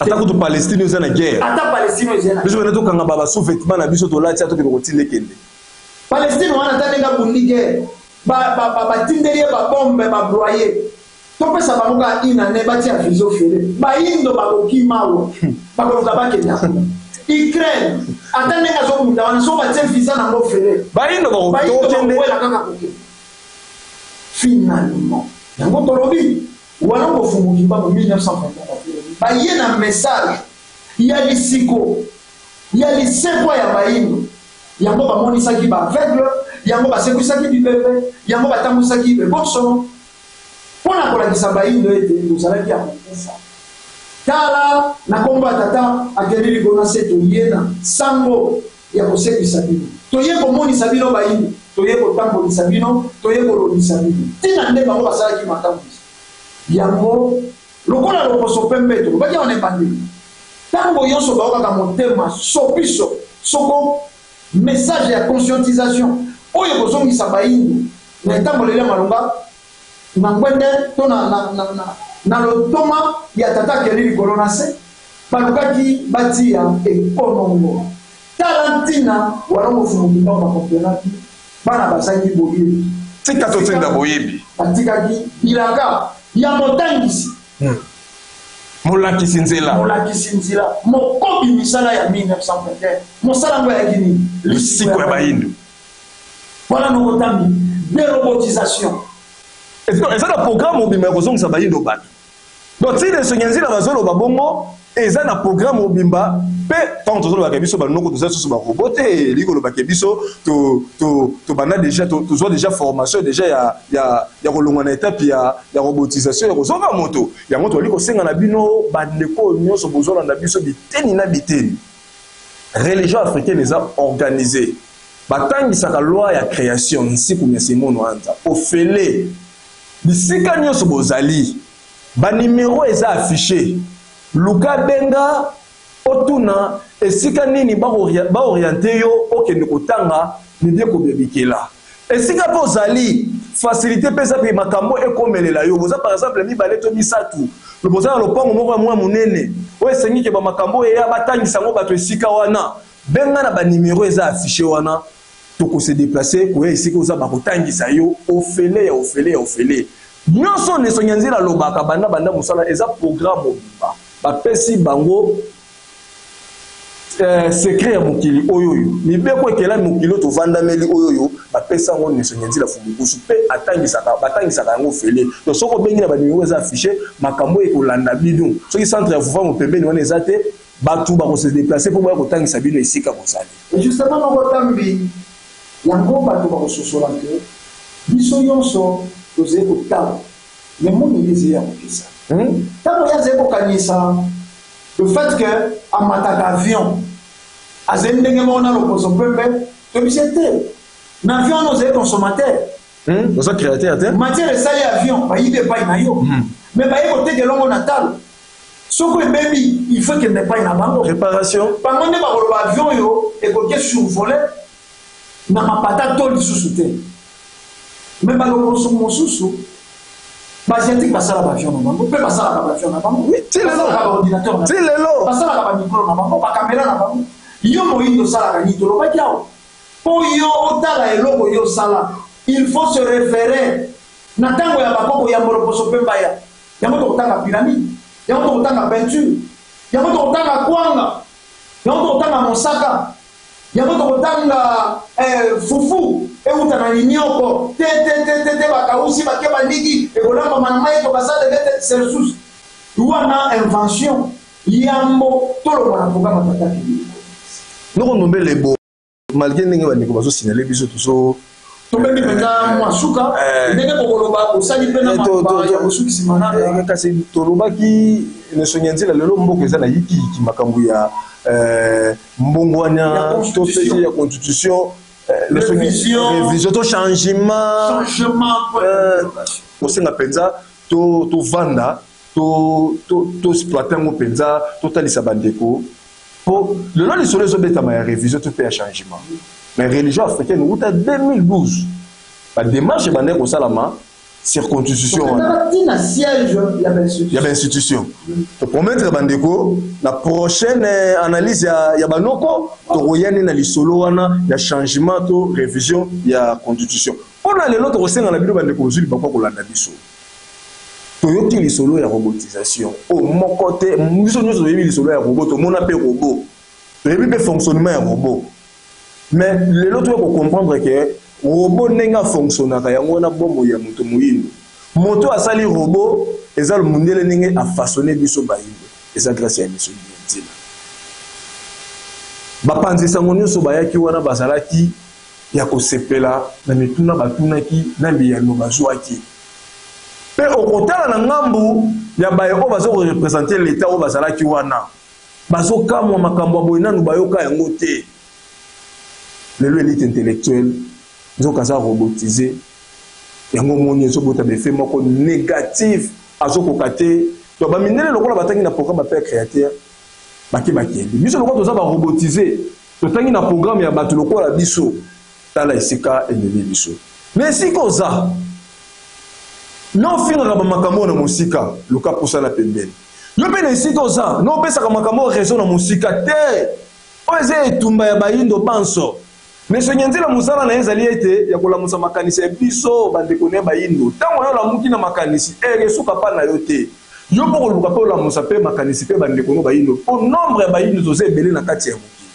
Ata kutu Palestine eza na guerre. Ata Palestine oyo eza na Biso pene tokanga ba basous-vêtement na biso tolati, tokende kotinda, ekende. Palestine wana, ata ndenge abundi guerre, batindeli ye babombe, babroye, topesa bango kaka une année, batia visa ofele, bayindo bakokima awa, bakoluka bakenda kuna. Ukraine, ata ndenge azobunda wana, so batie visa nango ofele, bayindo bayindo bakokende. Bakowela kaka kokende. Finalement, yango tolobi wana kofumu Kimbangu 1921 baye na message ya lisiko ya lisekwa ya bayindo. Yango bamonisaki baaveugle, yango basekwisaki bibembe, yango batambwisaki bebosono mpo na kolakisa bayindo ete tozalaki ya kokufa. Tala, na nkombo ya tata akeli likolo na se, toye na sango ya kosekwisa bino, toye komonisa bino bayindo, toye kotambolisa bino, toye kolobisa bino. Ntina nde bango basalaki matambwisi yango lokola loposo pembe. Tolobaki wana ebandeli, ntango nyonso baokaka motema sopiso soko message ya conscientisation oyo ekozongisa bayindo na etamboleli ya malonga na ngwende to na lotoma ya tata akeli likolo na se, balukaki batia ekonongo. Tala ntina Walongo Fumu Kimbangu bakomprenaki bana bazangi boyebi. Tika totinda boyebi. Batikaki bilaka ya motangisi, molakisi nzela. Molakisi nzela, mokobi misala ya 1921. Mosala yango ayaki nini? Lisiko ya bayindo. Voilà noko Tambi, derobotisation. Eza na programme mobimba ya kozongisa bayindo bato. Donc ti Nesongi ya Nzila bazoloba bongo, eza na programme mobimba mpe ntango tozolobaka biso banoko toza lisusu barobo te, elingi koloba ke biso tobanda deja, tozwa deja formation deja ya kolongwa na etape ya robotisation ya kozonga moto. Yango tozali kosenga na bino bandeko oyo nyonso bozolanda biso biteni na biteni, religion africaine eza organisee, batangisaka loi ya creation nsiku mya simono anza ofele bisika nyonso bozali, ba numero eza affiche, luka benga otuna esika nini ba orienter yo okende kotanga mibeko bya bikela. Esika mpe ozali, facilite mpe eza mpe makambo ekomelela yo. Boza par exemple mibale to misatu, boza na lopango moko ya mwa monene oyo esengi ke ba makambo eya batangisa yango bato esika wana, benga na ba numero eza affiche wana, toko se deplacer koya esika oza, bakotangisa yo ofele ya ofele ya ofele. Nyonso Nesongi ya Nzila alobaka banda banda mosala eza programme mobimba, bapesi bango secret ya mokili oyo oyo mibeko ekelami mokili oyo tovandameli oyo oyo bapesa yango Nesongi ya Nzila Fumukusu mpe atangisaka, batangisaka yango ofele. Donc soki obengi na ba numero eza affiche, makambo ekolanda bino. Soki centre ya Vuvamu pembeni wana eza te, bato bako se deplacer mpo baya kotangisa bino esika bozali. Et justement noko Tambi, yango bato bakososola que biso nyonso tozali kotala, mais moneli ezali ya kopesa. Tango ye azali kokanisa le fait que amataka avion, azali ndenge moko na loposo pembe, toyebisi ye te, na avion wana ozali consommateur. Oza créateur te. Matière esali avion, bayibi epai na yo. Mais baye koteka elongo na talo. Soko ebebi, il faut ekende epai na bango. Réparation. Bango nde bakoloba avion oyo ekoki survoler na mapata to lisusu te. Mais balokoso mosusu, ba asiatique basala ba avion na bango, pe basalaka ba avion na bango. Oui, ti lelo. Basalaka ba ordinateur na Ti lelo. Basalaka ba micro na bango, ba caméra na bango. Yo moyindo osalaka nini? Tolobaki awa. Po yo otala eloko yo osala, il faut se référer na tango ya bakoko ya mboloposo pe mbaya. Yango tokotanga pyramide, yango tokotanga peinture, yango tokotanga kwanga, yango tokotanga mosaka, yango tokotanga fufu euta na linioko te te te te te bakausi bake bandiki ekolambama na mai tokasala te Celsius. Wana invention yambo tolongwa na programme ya tata Kibili. Noko Ndombele bo malgré ndenge bandeko bazo signaler biso tozo tobendi mpenza mwa suka ndenge bokoloba bosali mpe na maloba ya bosukisi manaka. Kasi tolobaki Nesongi ya Nzila lelo mboka eza na yikiyiki makambo ya mbongwana to pe ya constitution, révision to changement, kosenga mpenza tovanda to exploiter yango mpenza, totalisa bandeko po lelo lisolo ezobetama ya révision to pe ya changement. Mais religion africaine wuta 2012 ba démarche ebandaki kosalama sur constitution wana. Tina siège ya ba institution. Ya ba institution. To promettre bandeko na prochaine analyse ya banoko tokoyani na lisolo wana ya changement to révision ya constitution. Pona lelo tokosenga na bino bandeko bozwi libaku ya kolanda biso. Toyoki lisolo ya robotisation. O moko te, biso nyonso toyebi lisolo ya robot, tomona pe robot. Toyebi pe fonctionnement ya robot. Mais lelo toye ko comprendre que robot ndenge a fonctionnaka yango wana bomoi ya moto moyindo. Moto asali robot eza mundele ndenge a façonner biso bayindo. Eza grâce ya miso ya nzela. Bapanzi sango nyonso bayaki wana bazalaki ya kosepela na mituna batunaki na biyano bazwaki. Pe okotala na ngambu ya baye oyo bazo ko representer l'Etat oyo bazalaki wana, bazokamwa makambo ya boye nanu bayoka yango te. Lelo elite intellectuelle nzoka aza robotise, yango omoni ezobota ba effet moko négatif, azokoka te. Donc ba mindele lokola batangi na programme ya père créateur bake bakende, biso lokola toza ba robotise, totangi na programme ya bato lokola biso, tala esika ememi biso. Mais esika oza na ofingaka ba makambo na mosika, luka pusana pembeni. Yo mpe na esika oza na opesaka makambo raison na mosika te. Oyo eza etumba ya bayindo banso. Mais Nyanzila mosala na ye ezali ete ya kolamusa makanisi ya biso bandeko na ye bayindo. Ntango yo olamuki na makanisi, esuka pa na yo te. Yo mpo koluka mpe olamusa mpe makanisi mpe bandeko no bayindo. Mpo nombre ya bayindo toza ebele na kati ya mokili.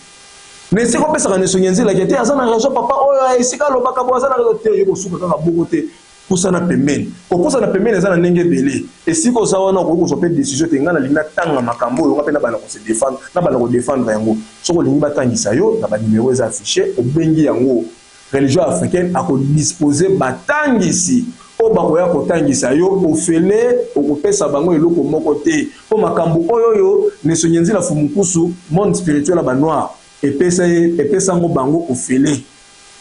Na esika opesaka na esongi ya nzela ke te aza na raison papa oyo esika alobaka bo aza na raison te, yo kosuka kaka bongo te. Pusana pembeni. Kopusana pembeni eza na ndenge ebele. Esika oza wana okoki kozwa mpe decision te ngai nalingi natanga makambo oyo ngai mpe nabanda ko se defendre, nabanda ko defendre yango. Soki olingi batangisa yo na ba numero eza affiche, obengi yango. Religion africaine ako disposer batangisi oyo bakoya kotangisa yo ofele, okopesa bango eloko moko te mpo makambo oyo oyo Nesonyenzila Fumukusu monde spirituel ya ba noir epesa ye epesa yango bango ofele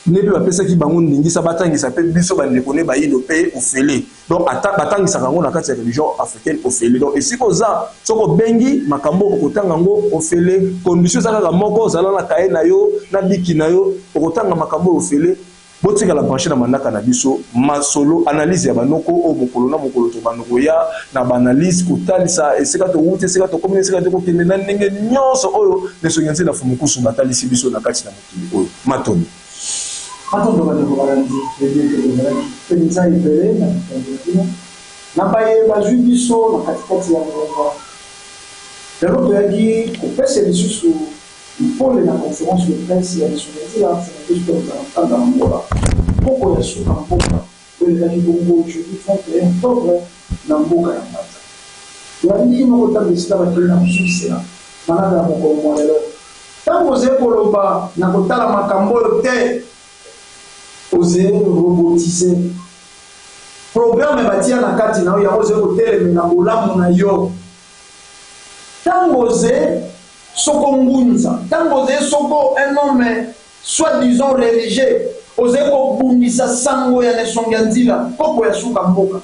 nde mpe bapesaki bango ndingisa batangisa mpe biso bandeko ne bayindo mpe ofele. Donc ata batangisaka yango na kati ya religion africaine ofele. Donc esika oza soki obengi makambo okotanga yango ofele, condition eza kaka moko, ozala na cahier na yo na biki na yo, okotanga makambo oyo ofele. Botikala branche na manaka na biso masolo analyse ya banoko oyo mokolo na mokolo tobanda koya na ba analyse kotalisa esika towuti, esika tokomi na esika tokokende na ndenge nyonso oyo Nesongi ya Nzela Fumukusu batalisi biso na kati na mokili oyo. Matondo. Matondo bandeko balandi, toyebi ete bozalaki mpenza ebele na bitando na bino na baye bazwi biso na katikati ya ngonga. Lelo toyaki kopesa lisusu mpole na conference de presse ya Nesongi ya Nzela Fumukusu mpe kozala nkanda na Angola poko ya suka mboka oyo elekaki bongo jeudi 31 octobre na mboka ya Mbanza. Tolandi moko ntango esika bakei na kosukisela manaka ya mokolo mwa lelo. Ntango ozali koloba na kotala makambo oyo te, ozali robotise. Programme batia na kati na yo yango ozali kotelemela bolamu na yo. Ntango ozali soko ngunza, ntango ozali soko un homme soit disant religieux, ozali kobundisa sango ya nesongi ya nzila, koko ya suka mboka.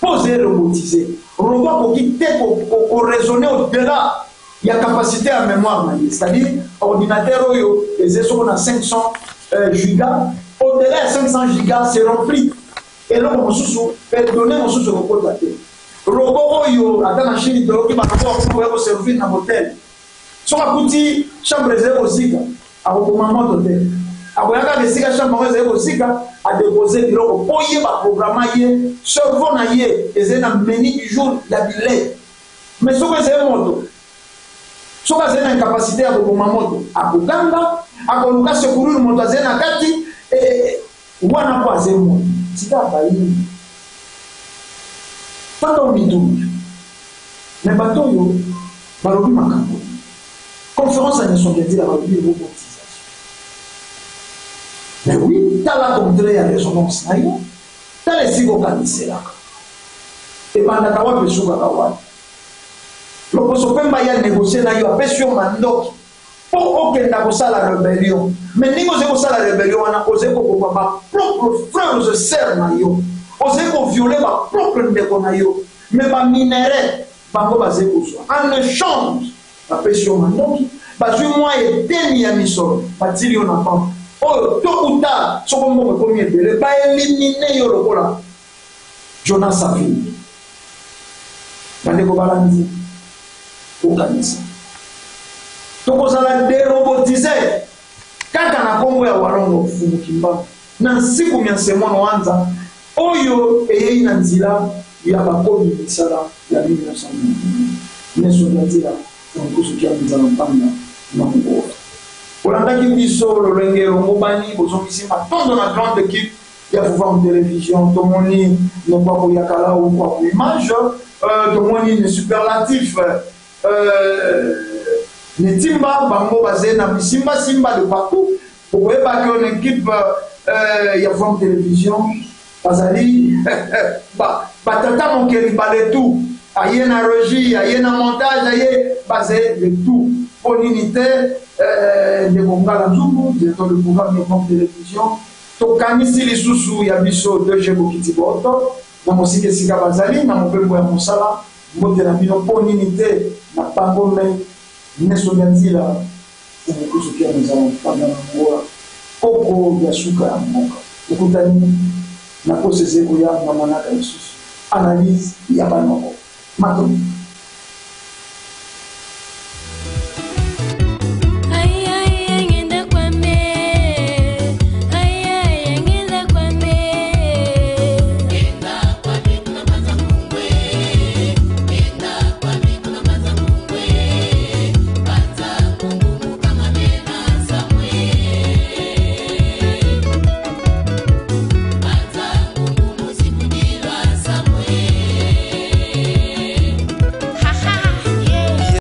Mpo ozali robotise. Robot akoki te ko raisonner au delà ya capacité ya mémoire na ye. C'est-à-dire ordinateur oyo ezali soko na 500 giga, au delà ya 500 giga c'est rempli. Eloko mosusu pe données mosusu ekokota te. Robot oyo ata na Chine toyoki ba robot akoma koya ko servir na hotel. Soki akuti chambre ezali kozika, akoboma moto te. Akoya kaka esika chambre yango ezali kozika, a deposer biloko mpo ye ba programma ye, cerveau na ye ezali na menu du jour ya bilei. Mais soki ezali moto, soki azali na incapacite ya koboma moto, akoganga, akoluka secourir moto azali na kati, wana mpo azali moto. Tika bayini. Fanda omituna. Mais bato oyo balobi makambo. Conférence ya Nelson Mandela balobi robotisation. Mais oui, tala contraire ya résonance na yo. Tala esika okaniselaka. Ebandaka wapi esukaka wapi. Loposo pemba ya négocier na yo apesi yo mandoki mpo okenda kosala rebellion. Mais ndenge ozali kosala rebellion wana, ozali koboma ba propre frères et sœurs na yo. Ozali kovioler ba propre ndeko na yo. Mais ba minerais bango bazali kozwa en échange, bapesi yo mandoki, bazwi mwa eteni ya misolo batili yo na banque oyo tôt ou tard soko mbongo ekomi ebele ba éliminer yo lokola Jonas Savimbi. Bandeko balandi, kokanisa tokozala derobotise kaka na kombo ya Walongo Mfumu Kimbangu na nsiku mya nsemono wanza oyo eyei na nzila ya bakomi misala ya 1991. Neso ya nzila Mfumu Kiambu Nzala Mpanda na Mongola. Bolandaki biso lolenge elongobani, bozongisi matondo na grande equipe ya Vuvamu Television. Tomoni Nokwaku ya Kalau Kwaku Image, tomoni ne superlatif Netimba, bango baze na bisimba simba de partout. Bokoyeba ke na equipe ya Vuvamu Television bazali batata mokeli ba de tout, aye na regie, aye na montage, aye baze de tout. Po nini te ndeko Ngala Nzumbu, directeur de programme ya Vuvamu Television. Tokanisi lisusu ya biso DG Bokiti Boto na mosika esika bazali na mobembo ya mosala. Mbote na bino po nini te na bango me Neso ya nzila Mfumu Kusu Kiamu Nzala Mpanda na Angola koko ya suka ya mboka. Tokutani na poso ezali koya na manaka lisusu analyse ya banoko. Matondo.